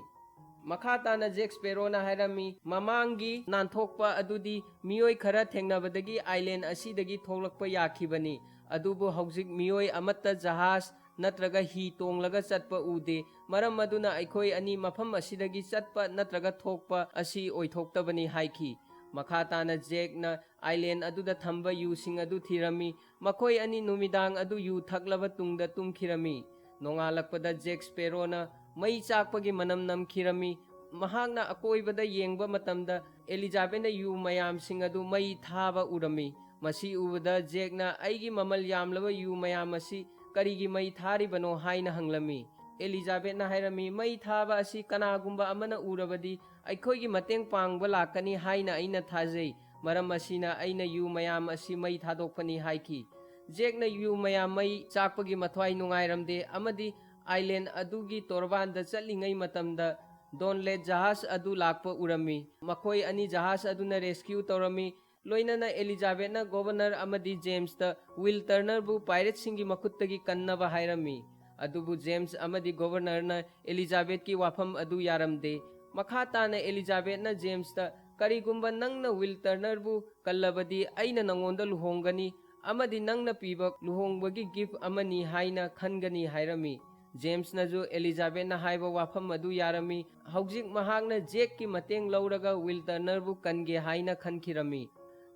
ꯃꯈꯥ ꯇꯥꯅ ꯖꯦꯛ ꯁ꯭ꯄꯦꯔꯣꯅ ꯍꯥꯏꯔꯝꯃꯤ, "ꯃꯃꯥꯡꯒꯤ ꯅꯥꯟꯊꯣꯛꯄ ꯑꯗꯨꯗꯤ ꯃꯤꯑꯣꯏ ꯈꯔ ꯊꯦꯡꯅꯕꯗꯒꯤ ꯑꯥꯏꯂꯦꯟ ꯑꯁꯤꯗꯒꯤ ꯊꯣꯛꯂꯛꯄ ꯌꯥꯈꯤꯕꯅꯤ, ꯑꯗꯨꯕꯨ ꯍꯧꯖꯤꯛ ꯃꯤꯑꯣꯏ ꯑꯃꯠꯇ ꯖꯍꯥꯖ ꯅꯠꯇ꯭ꯔꯒ ꯍꯤ ꯇꯣꯡꯂꯒ ꯆꯠꯄ ꯎꯗꯦ꯫ ꯃꯔꯝ ꯑꯗꯨꯅ ꯑꯩꯈꯣꯏ ꯑꯅꯤ ꯃꯐꯝ ꯑꯁꯤꯗꯒꯤ ꯆꯠꯄ ꯅꯠꯇ꯭ꯔꯒ ꯊꯣꯛꯄ ꯑꯁꯤ ꯑꯣꯏꯊꯣꯛꯇꯕꯅꯤ" ꯍꯥꯏꯈꯤ꯫ ꯃꯈꯥ ꯇꯥꯅ ꯖꯦꯛꯅ ꯑꯥꯏꯂꯦꯟ ꯑꯗꯨꯗ ꯊꯝꯕ ꯌꯨꯁꯤꯡ ꯑꯗꯨ ꯊꯤꯔꯝꯃꯤ꯫ ꯃꯈꯣꯏ ꯑꯅꯤ ꯅꯨꯃꯤꯗꯥꯡ ꯑꯗꯨ ꯌꯨ ꯊꯛꯂꯕ ꯇꯨꯡꯗ ꯇꯨꯝꯈꯤꯔꯝꯃꯤ꯫ ꯅꯣꯡꯉꯥꯜꯂꯛꯄꯗ ꯖꯦꯛ ꯁ꯭ꯄꯦꯔꯣꯅ ꯃꯩ ꯆꯥꯛꯄꯒꯤ ꯃꯅꯝ ꯅꯝꯈꯤꯔꯝꯃꯤ꯫ ꯃꯍꯥꯛꯅ ꯑꯀꯣꯏꯕꯗ ꯌꯦꯡꯕ ꯃꯇꯝꯗ ꯑꯦꯂꯤꯖꯥꯕꯦꯠꯅ ꯌꯨ ꯃꯌꯥꯝꯁꯤꯡ ꯑꯗꯨ ꯃꯩ ꯊꯥꯕ ꯎꯔꯝꯃꯤ꯫ ꯃꯁꯤ ꯎꯕꯗ ꯖꯦꯛꯅ, "ꯑꯩꯒꯤ ꯃꯃꯜ ꯌꯥꯝꯂꯕ ꯌꯨ ꯃꯌꯥꯝ ꯑꯁꯤ ꯀꯔꯤꯒꯤ ꯃꯩ ꯊꯥꯔꯤꯕꯅꯣ?" ꯍꯥꯏꯅ ꯍꯪꯂꯝꯃꯤ꯫ ꯑꯦꯂꯤꯖꯥꯕꯦꯠꯅ ꯍꯥꯏꯔꯝꯃꯤ, "ꯃꯩ ꯊꯥꯕ ꯑꯁꯤ ꯀꯅꯥꯒꯨꯝꯕ ꯑꯃꯅ ꯎꯔꯕꯗꯤ ꯑꯩꯈꯣꯏꯒꯤ ꯃꯇꯦꯡ ꯄꯥꯡꯕ ꯂꯥꯛꯀꯅꯤ ꯍꯥꯏꯅ ꯑꯩꯅ ꯊꯥꯖꯩ꯫ ꯃꯔꯝ ꯑꯁꯤꯅ ꯑꯩꯅ ꯌꯨ ꯃꯌꯥꯝ ꯑꯁꯤ ꯃꯩ ꯊꯥꯗꯣꯛꯄꯅꯤ" ꯍꯥꯏꯈꯤ꯫ ꯖꯦꯛꯅ ꯌꯨ ꯃꯌꯥꯝ ꯃꯩ ꯆꯥꯛꯄꯒꯤ ꯃꯊ꯭ꯋꯥꯏ ꯅꯨꯡꯉꯥꯏꯔꯝꯗꯦ ꯑꯃꯗꯤ ꯑꯥꯏꯂꯦꯟ ꯑꯗꯨꯒꯤ ꯇꯣꯔꯕꯥꯟꯗ ꯆꯠꯂꯤꯉꯩ ꯃꯇꯝꯗ ꯗꯣꯟꯂꯦꯠ ꯖꯍꯥꯖ ꯑꯗꯨ ꯂꯥꯛꯄ ꯎꯔꯝꯃꯤ꯫ ꯃꯈꯣꯏ ꯑꯅꯤ ꯖꯍꯥꯖ ꯑꯗꯨꯅ ꯔꯦꯁꯀ꯭ꯌꯨ ꯇꯧꯔꯝꯃꯤ꯫ ꯂꯣꯏꯅꯅ ꯑꯦꯂꯤꯖꯥꯕꯦꯠꯅ ꯒꯣꯚꯔꯅꯔ ꯑꯃꯗꯤ ꯖꯦꯝꯁꯇ ꯋꯤꯜ ꯇꯔꯅꯔꯕꯨ ꯄꯥꯏꯔꯦꯠꯁꯤꯡꯒꯤ ꯃꯈꯨꯠꯇꯒꯤ ꯀꯟꯅꯕ ꯍꯥꯏꯔꯝꯃꯤ꯫ ꯑꯗꯨꯕꯨ ꯖꯦꯝꯁ ꯑꯃꯗꯤ ꯒꯣꯚꯔꯅꯔꯅ ꯑꯦꯂꯤꯖꯥꯕꯦꯠꯀꯤ ꯋꯥꯐꯝ ꯑꯗꯨ ꯌꯥꯔꯝꯗꯦ꯫ ꯃꯈꯥ ꯇꯥꯅ ꯑꯦꯂꯤꯖꯥꯕꯦꯠꯅ ꯖꯦꯝꯁꯇ, "ꯀꯔꯤꯒꯨꯝꯕ ꯅꯪꯅ ꯋꯤꯜ ꯇꯔꯅꯔꯕꯨ ꯀꯜꯂꯕꯗꯤ ꯑꯩꯅ ꯅꯉꯣꯟꯗ ꯂꯨꯍꯣꯡꯒꯅꯤ ꯑꯃꯗꯤ ꯅꯪꯅ ꯄꯤꯕ ꯂꯨꯍꯣꯡꯕꯒꯤ ꯒꯤꯐ ꯑꯃꯅꯤ ꯍꯥꯏꯅ ꯈꯟꯒꯅꯤ" ꯍꯥꯏꯔꯝꯃꯤ꯫ ꯖꯦꯝꯁꯅꯁꯨ ꯑꯦꯂꯤꯖꯥꯕꯦꯠꯅ ꯍꯥꯏꯕ ꯋꯥꯐꯝ ꯑꯗꯨ ꯌꯥꯔꯝꯃꯤ꯫ ꯍꯧꯖꯤꯛ ꯃꯍꯥꯛꯅ ꯖꯦꯛꯀꯤ ꯃꯇꯦꯡ ꯂꯧꯔꯒ ꯋꯤꯜ ꯇꯔꯅꯔꯕꯨ ꯀꯟꯒꯦ ꯍꯥꯏꯅ ꯈꯟꯈꯤꯔꯝꯃꯤ꯫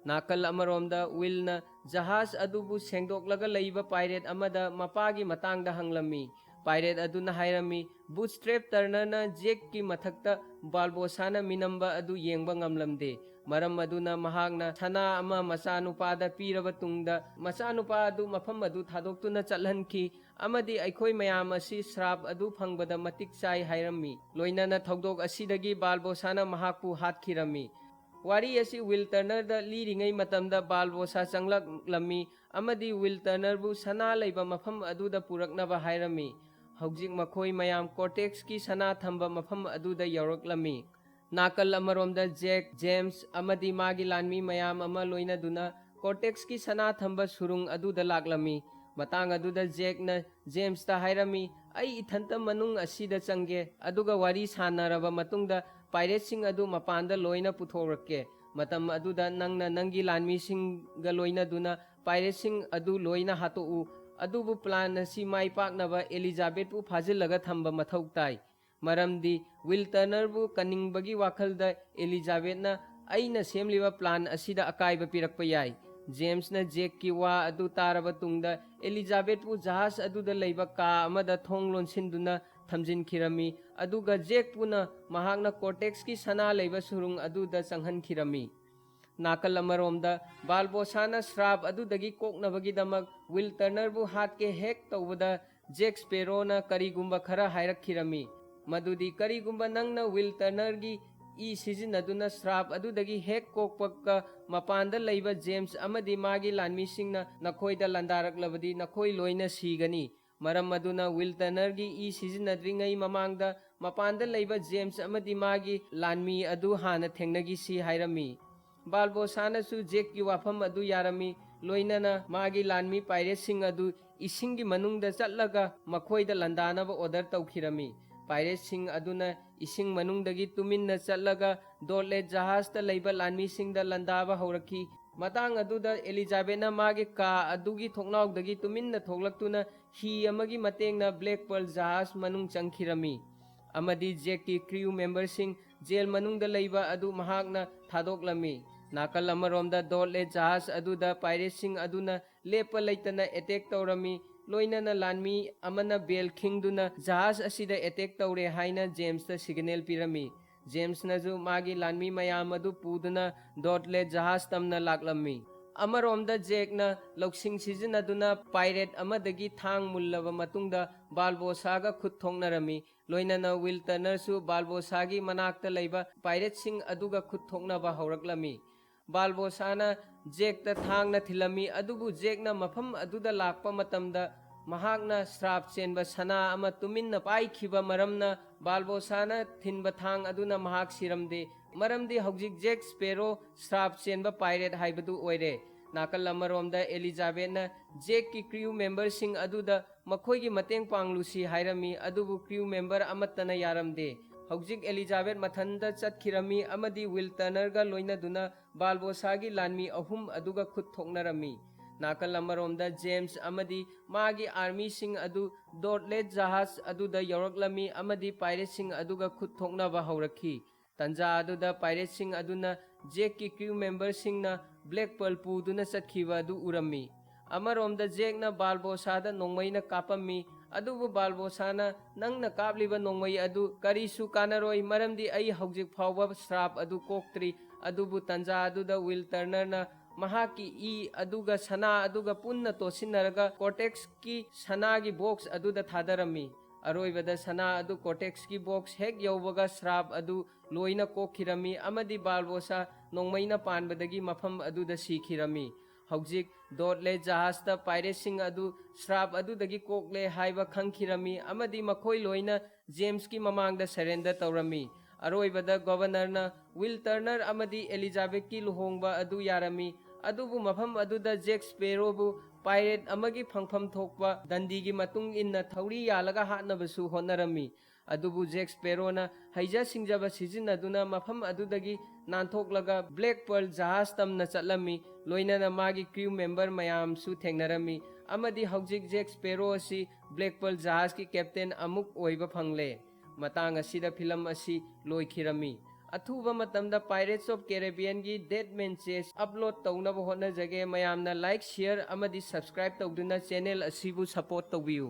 ꯅꯥꯀꯜ ꯑꯃꯔꯣꯝꯗ ꯋꯤꯜꯅ ꯖꯍꯥꯖ ꯑꯗꯨꯕꯨ ꯁꯦꯡꯗꯣꯛꯂꯒ ꯂꯩꯕ ꯄꯥꯏꯔꯦꯠ ꯑꯃꯗ ꯃꯄꯥꯒꯤ ꯃꯇꯥꯡꯗ ꯍꯪꯂꯝꯃꯤ꯫ ꯄꯥꯏꯔꯦꯠ ꯑꯗꯨꯅ ꯍꯥꯏꯔꯝꯃꯤ, "ꯕꯨꯠꯁꯇ꯭ꯔꯦꯞ ꯇꯔꯅꯔꯅ ꯖꯦꯛꯀꯤ ꯃꯊꯛꯇ ꯕꯥꯔꯕꯣꯁꯥꯅ ꯃꯤꯅꯝꯕ ꯑꯗꯨ ꯌꯦꯡꯕ ꯉꯝꯂꯝꯗꯦ꯫ ꯃꯔꯝ ꯑꯗꯨꯅ ꯃꯍꯥꯛꯅ ꯁꯅꯥ ꯑꯃ ꯃꯆꯥꯅꯨꯄꯥꯗ ꯄꯤꯔꯕ ꯇꯨꯡꯗ, ꯃꯆꯥꯅꯨꯄꯥ ꯑꯗꯨ ꯃꯐꯝ ꯑꯗꯨ ꯊꯥꯗꯣꯛꯇꯨꯅ ꯆꯠꯍꯟꯈꯤ ꯑꯃꯗꯤ ꯑꯩꯈꯣꯏ ꯃꯌꯥꯝ ꯑꯁꯤ ꯁ꯭ꯔꯥꯞ ꯑꯗꯨ ꯐꯪꯕꯗ ꯃꯇꯤꯛ ꯆꯥꯏ" ꯍꯥꯏꯔꯝꯃꯤ꯫ ꯂꯣꯏꯅꯅ ꯊꯧꯗꯣꯛ ꯑꯁꯤꯗꯒꯤ ꯕꯥꯔꯕꯣꯁꯥꯅ ꯃꯍꯥꯛꯄꯨ ꯍꯥꯠꯈꯤꯔꯝꯃꯤ꯫ ꯋꯥꯔꯤ ꯑꯁꯤ ꯋꯤꯜ ꯇꯔꯅꯔꯗ ꯂꯤꯔꯤꯉꯩ ꯃꯇꯝꯗ ꯕꯥꯔꯕꯣꯁꯥ ꯆꯪꯂꯛꯂꯝꯃꯤ ꯑꯃꯗꯤ ꯋꯤꯜ ꯇꯔꯅꯔꯕꯨ ꯁꯅꯥ ꯂꯩꯕ ꯃꯐꯝ ꯑꯗꯨꯗ ꯄꯨꯔꯛꯅꯕ ꯍꯥꯏꯔꯝꯃꯤ꯫ ꯍꯧꯖꯤꯛ ꯃꯈꯣꯏ ꯃꯌꯥꯝ ꯀꯣꯔꯇꯦꯛꯁꯀꯤ ꯁꯅꯥ ꯊꯝꯕ ꯃꯐꯝ ꯑꯗꯨꯗ ꯌꯧꯔꯛꯂꯝꯃꯤ꯫ ꯅꯥꯀꯜ ꯑꯃꯔꯣꯝꯗ ꯖꯦꯛ, ꯖꯦꯝꯁ ꯑꯃꯗꯤ ꯃꯥꯒꯤ ꯂꯥꯟꯃꯤ ꯃꯌꯥꯝ ꯑꯃ ꯂꯣꯏꯅꯗꯨꯅ ꯀꯣꯔꯇꯦꯛꯁꯀꯤ ꯁꯅꯥ ꯊꯝꯕ ꯁꯨꯔꯨꯡ ꯑꯗꯨꯗ ꯂꯥꯛꯂꯝꯃꯤ꯫ ꯃꯇꯥꯡ ꯑꯗꯨꯗ ꯖꯦꯛꯅ ꯖꯦꯝꯁꯇ ꯍꯥꯏꯔꯝꯃꯤ, "ꯑꯩ ꯏꯊꯟꯇ ꯃꯅꯨꯡ ꯑꯁꯤꯗ ꯆꯪꯒꯦ, ꯑꯗꯨꯒ ꯋꯥꯔꯤ ꯁꯥꯟꯅꯔꯕ ꯃꯇꯨꯡꯗ ꯄꯥꯏꯔꯦꯠꯁꯤꯡ ꯑꯗꯨ ꯃꯄꯥꯟꯗ ꯂꯣꯏꯅ ꯄꯨꯊꯣꯛꯂꯛꯀꯦ꯫ ꯃꯇꯝ ꯑꯗꯨꯗ ꯅꯪꯅ ꯅꯪꯒꯤ ꯂꯥꯟꯃꯤꯁꯤꯡꯒ ꯂꯣꯏꯅꯗꯨꯅ ꯄꯥꯏꯔꯦꯠꯁꯤꯡ ꯑꯗꯨ ꯂꯣꯏꯅ ꯍꯥꯠꯇꯣꯛꯎ꯫ ꯑꯗꯨꯕꯨ ꯄ꯭ꯂꯥꯟ ꯑꯁꯤ ꯃꯥꯏ ꯄꯥꯛꯅꯕ ꯑꯦꯂꯤꯖꯥꯕꯦꯠꯄꯨ ꯐꯥꯖꯤꯜꯂꯒ ꯊꯝꯕ ꯃꯊꯧ ꯇꯥꯏ꯫ ꯃꯔꯝꯗꯤ ꯋꯤꯜ ꯇꯔꯅꯔꯕꯨ ꯀꯟꯅꯤꯡꯕꯒꯤ ꯋꯥꯈꯜꯗ ꯑꯦꯂꯤꯖꯥꯕꯦꯠꯅ ꯑꯩꯅ ꯁꯦꯝꯂꯤꯕ ꯄ꯭ꯂꯥꯟ ꯑꯁꯤꯗ ꯑꯀꯥꯏꯕ ꯄꯤꯔꯛꯄ ꯌꯥꯏ꯫" ꯖꯦꯝꯁꯅ ꯖꯦꯛꯀꯤ ꯋꯥ ꯑꯗꯨ ꯇꯥꯔꯕ ꯇꯨꯡꯗ ꯑꯦꯂꯤꯖꯥꯕꯦꯠꯄꯨ ꯖꯍꯥꯖ ꯑꯗꯨꯗ ꯂꯩꯕ ꯀꯥ ꯑꯃꯗ ꯊꯣꯡ ꯂꯣꯟꯁꯤꯟꯗꯨꯅ ꯊꯝꯖꯤꯟꯈꯤꯔꯝꯃꯤ, ꯑꯗꯨꯒ ꯖꯦꯛꯄꯨꯅ ꯃꯍꯥꯛꯅ ꯀꯣꯔꯇꯦꯛꯁꯀꯤ ꯁꯅꯥ ꯂꯩꯕ ꯁꯨꯔꯨꯡ ꯑꯗꯨꯗ ꯆꯪꯍꯟꯈꯤꯔꯝꯃꯤ꯫ ꯅꯥꯀꯜ ꯑꯃꯔꯣꯝꯗ, ꯕꯥꯔꯕꯣꯁꯥꯅ ꯁ꯭ꯔꯥꯞ ꯑꯗꯨꯗꯒꯤ ꯀꯣꯛꯅꯕꯒꯤꯗꯃꯛ ꯋꯤꯜ ꯇꯔꯅꯔꯕꯨ ꯍꯥꯠꯀꯦ ꯍꯦꯛ ꯇꯧꯕꯗ, ꯖꯦꯛ ꯁ꯭ꯄꯦꯔꯣꯅ ꯀꯔꯤꯒꯨꯝꯕ ꯈꯔ ꯍꯥꯏꯔꯛꯈꯤꯔꯝꯃꯤ, ꯃꯗꯨꯗꯤ, "ꯀꯔꯤꯒꯨꯝꯕ ꯅꯪꯅ ꯋꯤꯜ ꯇꯔꯅꯔꯒꯤ ꯏ ꯁꯤꯖꯤꯟꯅꯗꯨꯅ ꯁ꯭ꯔꯥꯞ ꯑꯗꯨꯗꯒꯤ ꯍꯦꯛ ꯀꯣꯛꯄꯒ ꯃꯄꯥꯟꯗ ꯂꯩꯕ ꯖꯦꯝꯁ ꯑꯃꯗꯤ ꯃꯥꯒꯤ ꯂꯥꯟꯃꯤꯁꯤꯡꯅ ꯅꯈꯣꯏꯗ ꯂꯥꯟꯗꯥꯔꯛꯂꯕꯗꯤ, ꯅꯈꯣꯏ ꯂꯣꯏꯅ ꯁꯤꯒꯅꯤ꯫ ꯃꯔꯝ ꯑꯗꯨꯅ ꯋꯤꯜ ꯇꯔꯅꯔꯒꯤ ꯏ ꯁꯤꯖꯤꯟꯅꯗ꯭ꯔꯤꯉꯩ ꯃꯃꯥꯡꯗ ꯃꯄꯥꯟꯗ ꯂꯩꯕ ꯖꯦꯝꯁ ꯑꯃꯗꯤ ꯃꯥꯒꯤ ꯂꯥꯟꯃꯤ ꯑꯗꯨ ꯍꯥꯟꯅ ꯊꯦꯡꯅꯈꯤꯁꯤ" ꯍꯥꯏꯔꯝꯃꯤ꯫ ꯕꯥꯔꯕꯣꯁꯥꯅꯁꯨ ꯖꯦꯛꯀꯤ ꯋꯥꯐꯝ ꯑꯗꯨ ꯌꯥꯔꯝꯃꯤ, ꯂꯣꯏꯅꯅ ꯃꯥꯒꯤ ꯂꯥꯟꯃꯤ ꯄꯥꯏꯔꯦꯠꯁꯤꯡ ꯑꯗꯨ ꯏꯁꯤꯡꯒꯤ ꯃꯅꯨꯡꯗ ꯆꯠꯂꯒ ꯃꯈꯣꯏꯗ ꯂꯥꯟꯗꯥꯅꯕ ꯑꯣꯔꯗꯔ ꯇꯧꯈꯤꯔꯝꯃꯤ꯫ ꯄꯥꯏꯔꯦꯠꯁꯤꯡ ꯑꯗꯨꯅ ꯏꯁꯤꯡ ꯃꯅꯨꯡꯗꯒꯤ ꯇꯨꯃꯤꯟꯅ ꯆꯠꯂꯒ ꯗꯣꯠꯂꯦꯠ ꯖꯍꯥꯖꯇ ꯂꯩꯕ ꯂꯥꯟꯃꯤꯁꯤꯡꯗ ꯂꯥꯟꯗꯥꯕ ꯍꯧꯔꯛꯈꯤ꯫ ꯃꯇꯥꯡ ꯑꯗꯨꯗ ꯑꯦꯂꯤꯖꯥꯕꯦꯠꯅ ꯃꯥꯒꯤ ꯀꯥ ꯑꯗꯨꯒꯤ ꯊꯣꯡꯅꯥꯎꯗꯒꯤ ꯇꯨꯃꯤꯟꯅ ꯊꯣꯛꯂꯛꯇꯨꯅ ꯍꯤ ꯑꯃꯒꯤ ꯃꯇꯦꯡꯅ ꯕ꯭ꯂꯦꯛ ꯄꯔꯜ ꯖꯍꯥꯖ ꯃꯅꯨꯡ ꯆꯪꯈꯤꯔꯝꯃꯤ ꯑꯃꯗꯤ ꯖꯦꯛꯀꯤ ꯀ꯭ꯔꯤꯎ ꯃꯦꯝꯕꯔꯁꯤꯡ ꯖꯦꯜ ꯃꯅꯨꯡꯗ ꯂꯩꯕ ꯑꯗꯨ ꯃꯍꯥꯛꯅ ꯊꯥꯗꯣꯛꯂꯝꯃꯤ꯫ ꯅꯥꯀꯜ ꯑꯃꯔꯣꯝꯗ ꯗꯣꯠꯂꯦꯠ ꯖꯍꯥꯖ ꯑꯗꯨꯗ ꯄꯥꯏꯔꯦꯠꯁꯤꯡ ꯑꯗꯨꯅ ꯂꯦꯞꯄ ꯂꯩꯇꯅ ꯑꯦꯇꯦꯛ ꯇꯧꯔꯝꯃꯤ꯫ ꯂꯣꯏꯅꯅ ꯂꯥꯟꯃꯤ ꯑꯃꯅ ꯕꯦꯜ ꯈꯤꯡꯗꯨꯅ ꯖꯍꯥꯖ ꯑꯁꯤꯗ ꯑꯦꯇꯦꯛ ꯇꯧꯔꯦ ꯍꯥꯏꯅ ꯖꯦꯝꯁꯇ ꯁꯤꯒꯅꯦꯜ ꯄꯤꯔꯝꯃꯤ꯫ ꯖꯦꯝꯁꯅꯁꯨ ꯃꯥꯒꯤ ꯂꯥꯟꯃꯤ ꯃꯌꯥꯝ ꯑꯗꯨ ꯄꯨꯗꯨꯅ ꯗꯣꯠꯂꯦꯠ ꯖꯍꯥꯖ ꯇꯝꯅ ꯂꯥꯛꯂꯝꯃꯤ꯫ ꯑꯃꯔꯣꯝꯗ ꯖꯦꯛꯅ ꯂꯧꯁꯤꯡ ꯁꯤꯖꯤꯟꯅꯗꯨꯅ ꯄꯥꯏꯔꯦꯠ ꯑꯃꯗꯒꯤ ꯊꯥꯡ ꯃꯨꯜꯂꯕ ꯃꯇꯨꯡꯗ ꯕꯥꯜꯕꯣꯁꯥꯒ ꯈꯨꯠ ꯊꯣꯛꯅꯔꯝꯃꯤ꯫ ꯂꯣꯏꯅꯅ ꯋꯤꯜ ꯇꯔꯅꯔꯁꯨ ꯕꯥꯜꯕꯣꯁꯥꯒꯤ ꯃꯅꯥꯛꯇ ꯂꯩꯕ ꯄꯥꯏꯔꯦꯠꯁꯤꯡ ꯑꯗꯨꯒ ꯈꯨꯠ ꯊꯣꯛꯅꯕ ꯍꯧꯔꯛꯂꯝꯃꯤ꯫ ꯕꯥꯜꯕꯣꯁꯥꯅ ꯖꯦꯛꯇ ꯊꯥꯡꯅ ꯊꯤꯜꯂꯝꯃꯤ, ꯑꯗꯨꯕꯨ ꯖꯦꯛꯅ ꯃꯐꯝ ꯑꯗꯨꯗ ꯂꯥꯛꯄ ꯃꯇꯝꯗ ꯃꯍꯥꯛꯅ ꯁ꯭ꯔꯥꯞ ꯆꯦꯟꯕ ꯁꯅꯥ ꯑꯃ ꯇꯨꯃꯤꯟꯅ ꯄꯥꯏꯈꯤꯕ ꯃꯔꯝꯅ ꯕꯥꯜꯕꯣꯁꯥꯅ ꯊꯤꯟꯕ ꯊꯥꯡ ꯑꯗꯨꯅ ꯃꯍꯥꯛ ꯁꯤꯔꯝꯗꯦ, ꯃꯔꯝꯗꯤ ꯍꯧꯖꯤꯛ ꯖꯦꯛ ꯁ꯭ꯄꯦꯔꯣ ꯁ꯭ꯔꯥꯞ ꯆꯦꯟꯕ ꯄꯥꯏꯔꯦꯠ ꯍꯥꯏꯕꯗꯨ ꯑꯣꯏꯔꯦ꯫ ꯅꯥꯀꯜ ꯑꯃꯔꯣꯝꯗ ꯑꯦꯂꯤꯖꯥꯕꯦꯠꯅ ꯖꯦꯛꯀꯤ ꯀ꯭ꯔꯤꯌꯨ ꯃꯦꯝꯕꯔꯁꯤꯡ ꯑꯗꯨꯗ ꯃꯈꯣꯏꯒꯤ ꯃꯇꯦꯡ ꯄꯥꯡꯂꯨꯁꯤ ꯍꯥꯏꯔꯝꯃꯤ, ꯑꯗꯨꯕꯨ ꯀ꯭ꯔꯤꯌꯨ ꯃꯦꯝꯕꯔ ꯑꯃꯠꯇꯅ ꯌꯥꯔꯝꯗꯦ꯫ ꯍꯧꯖꯤꯛ ꯑꯦꯂꯤꯖꯥꯕꯦꯠ ꯃꯊꯟꯇ ꯆꯠꯈꯤꯔꯝꯃꯤ ꯑꯃꯗꯤ ꯋꯤꯜ ꯇꯔꯅꯔꯒ ꯂꯣꯏꯅꯗꯨꯅ ꯕꯥꯜꯕꯣꯁꯥꯒꯤ ꯂꯥꯟꯃꯤ ꯑꯍꯨꯝ ꯑꯗꯨꯒ ꯈꯨꯠ ꯊꯣꯛꯅꯔꯝꯃꯤ꯫ ꯅꯥꯀꯜ ꯑꯃꯔꯣꯝꯗ ꯖꯦꯝꯁ ꯑꯃꯗꯤ ꯃꯥꯒꯤ ꯑꯥꯔꯃꯤꯁꯤꯡ ꯑꯗꯨ ꯗꯣꯠꯂꯦꯠ ꯖꯍꯥꯖ ꯑꯗꯨꯗ ꯌꯧꯔꯛꯂꯝꯃꯤ ꯑꯃꯗꯤ ꯄꯥꯏꯔꯦꯠꯁꯤꯡ ꯑꯗꯨꯒ ꯈꯨꯠ ꯊꯣꯛꯅꯕ ꯍꯧꯔꯛꯈꯤ꯫ ꯇꯟꯖꯥ ꯑꯗꯨꯗ ꯄꯥꯏꯔꯦꯠꯁꯤꯡ ꯑꯗꯨꯅ ꯖꯦꯛꯀꯤ ꯀ꯭ꯔꯤꯌꯨ ꯃꯦꯝꯕꯔꯁꯤꯡꯅ ꯕ꯭ꯂꯦꯛ ꯄꯔꯜ ꯄꯨꯗꯨꯅ ꯆꯠꯈꯤꯕ ꯑꯗꯨ ꯎꯔꯝꯃꯤ꯫ ꯑꯃꯔꯣꯝꯗ ꯖꯦꯛꯅ ꯕꯥꯜꯕꯣꯁꯥꯗ ꯅꯣꯡꯃꯩꯅ ꯀꯥꯞꯄꯝꯃꯤ, ꯑꯗꯨꯕꯨ ꯕꯥꯜꯕꯣꯁꯥꯅ, "ꯅꯪꯅ ꯀꯥꯞꯂꯤꯕ ꯅꯣꯡꯃꯩ ꯑꯗꯨ ꯀꯔꯤꯁꯨ ꯀꯥꯟꯅꯔꯣꯏ, ꯃꯔꯝꯗꯤ ꯑꯩ ꯍꯧꯖꯤꯛ ꯐꯥꯎꯕ ꯁ꯭ꯔꯥꯞ ꯑꯗꯨ ꯀꯣꯛꯇ꯭ꯔꯤ"꯫ ꯑꯗꯨꯕꯨ ꯇꯟꯖꯥ ꯑꯗꯨꯗ ꯋꯤꯜ ꯇꯔꯅꯔꯅ ꯃꯍꯥꯛꯀꯤ ꯏ ꯑꯗꯨꯒ ꯁꯅꯥ ꯑꯗꯨꯒ ꯄꯨꯟꯅ ꯇꯣꯠꯁꯤꯟꯅꯔꯒ ꯀꯣꯔꯇꯦꯛꯁꯀꯤ ꯁꯅꯥꯒꯤ ꯕꯣꯛꯁ ꯑꯗꯨꯗ ꯊꯥꯗꯔꯝꯃꯤ꯫ ꯑꯔꯣꯏꯕꯗ ꯁꯅꯥ ꯑꯗꯨ ꯀꯣꯔꯇꯦꯛꯁꯀꯤ ꯕꯣꯛꯁ ꯍꯦꯛ ꯌꯧꯕꯒ ꯁ꯭ꯔꯥꯞ ꯑꯗꯨ ꯂꯣꯏꯅ ꯀꯣꯛꯈꯤꯔꯝꯃꯤ ꯑꯃꯗꯤ ꯕꯥꯜꯕꯣꯁꯥ ꯅꯣꯡꯃꯩꯅ ꯄꯥꯟꯕꯗꯒꯤ ꯃꯐꯝ ꯑꯗꯨꯗ ꯁꯤꯈꯤꯔꯝꯃꯤ꯫ ꯍꯧꯖꯤꯛ ꯗꯣꯠꯂꯦ ꯖꯍꯥꯖꯇ ꯄꯥꯏꯔꯦꯠꯁꯤꯡ ꯑꯗꯨ ꯁ꯭ꯔꯥꯞ ꯑꯗꯨꯗꯒꯤ ꯀꯣꯛꯂꯦ ꯍꯥꯏꯕ ꯈꯪꯈꯤꯔꯝꯃꯤ ꯑꯃꯗꯤ ꯃꯈꯣꯏ ꯂꯣꯏꯅ ꯖꯦꯝꯁꯀꯤ ꯃꯃꯥꯡꯗ ꯁꯔꯦꯟꯗꯔ ꯇꯧꯔꯝꯃꯤ꯫ ꯑꯔꯣꯏꯕꯗ ꯒꯣꯚꯔꯅꯔꯅ ꯋꯤꯜ ꯇꯔꯅꯔ ꯑꯃꯗꯤ ꯑꯦꯂꯤꯖꯥꯕꯦꯠꯀꯤ ꯂꯨꯍꯣꯡꯕ ꯑꯗꯨ ꯌꯥꯔꯝꯃꯤ, ꯑꯗꯨꯕꯨ ꯃꯐꯝ ꯑꯗꯨꯗ ꯖꯦꯛ ꯁ꯭ꯄꯦꯔꯣꯕꯨ ꯄꯥꯏꯔꯦꯠ ꯑꯃꯒꯤ ꯐꯪꯐꯝ ꯊꯣꯛꯄ ꯗꯟꯗꯤꯒꯤ ꯃꯇꯨꯡ ꯏꯟꯅ ꯊꯧꯔꯤ ꯌꯥꯜꯂꯒ ꯍꯥꯠꯅꯕꯁꯨ ꯍꯣꯠꯅꯔꯝꯃꯤ꯫ ꯑꯗꯨꯕꯨ ꯖꯦꯛ ꯁ꯭ꯄꯦꯔꯣꯅ ꯍꯩꯖ ꯁꯤꯡꯖꯕ ꯁꯤꯖꯤꯟꯅꯗꯨꯅ ꯃꯐꯝ ꯑꯗꯨꯗꯒꯤ ꯅꯥꯟꯊꯣꯛꯂꯒ ꯕ꯭ꯂꯦꯛ ꯄꯔꯜ ꯖꯍꯥꯖ ꯇꯝꯅ ꯆꯠꯂꯝꯃꯤ, ꯂꯣꯏꯅꯅ ꯃꯥꯒꯤ ꯀ꯭ꯔꯤꯌꯨ ꯃꯦꯝꯕꯔ ꯃꯌꯥꯝꯁꯨ ꯊꯦꯡꯅꯔꯝꯃꯤ, ꯑꯃꯗꯤ ꯍꯧꯖꯤꯛ ꯖꯦꯛ ꯁ꯭ꯄꯦꯔꯣ ꯑꯁꯤ ꯕ꯭ꯂꯦꯛ ꯄꯔꯜ ꯖꯍꯥꯖꯀꯤ ꯀꯦꯞꯇꯦꯟ ꯑꯃꯨꯛ ꯑꯣꯏꯕ ꯐꯪꯂꯦ꯫ ꯃꯇꯥꯡ ꯑꯁꯤꯗ ꯐꯤꯂꯝ ꯑꯁꯤ ꯂꯣꯏꯈꯤꯔꯝꯃꯤ꯫ ꯑꯊꯨꯕ ꯃꯇꯝꯗ Pirates of Caribbeanꯒꯤ Dead Man Chase upload ꯇꯧꯅꯕ ꯍꯣꯠꯅꯖꯒꯦ꯫ ꯃꯌꯥꯝꯅ like, share ꯑꯃꯗꯤ subscribe ꯇꯧꯗꯨꯅ channel ꯑꯁꯤꯕꯨ support ꯇꯧꯕꯤꯌꯨ꯫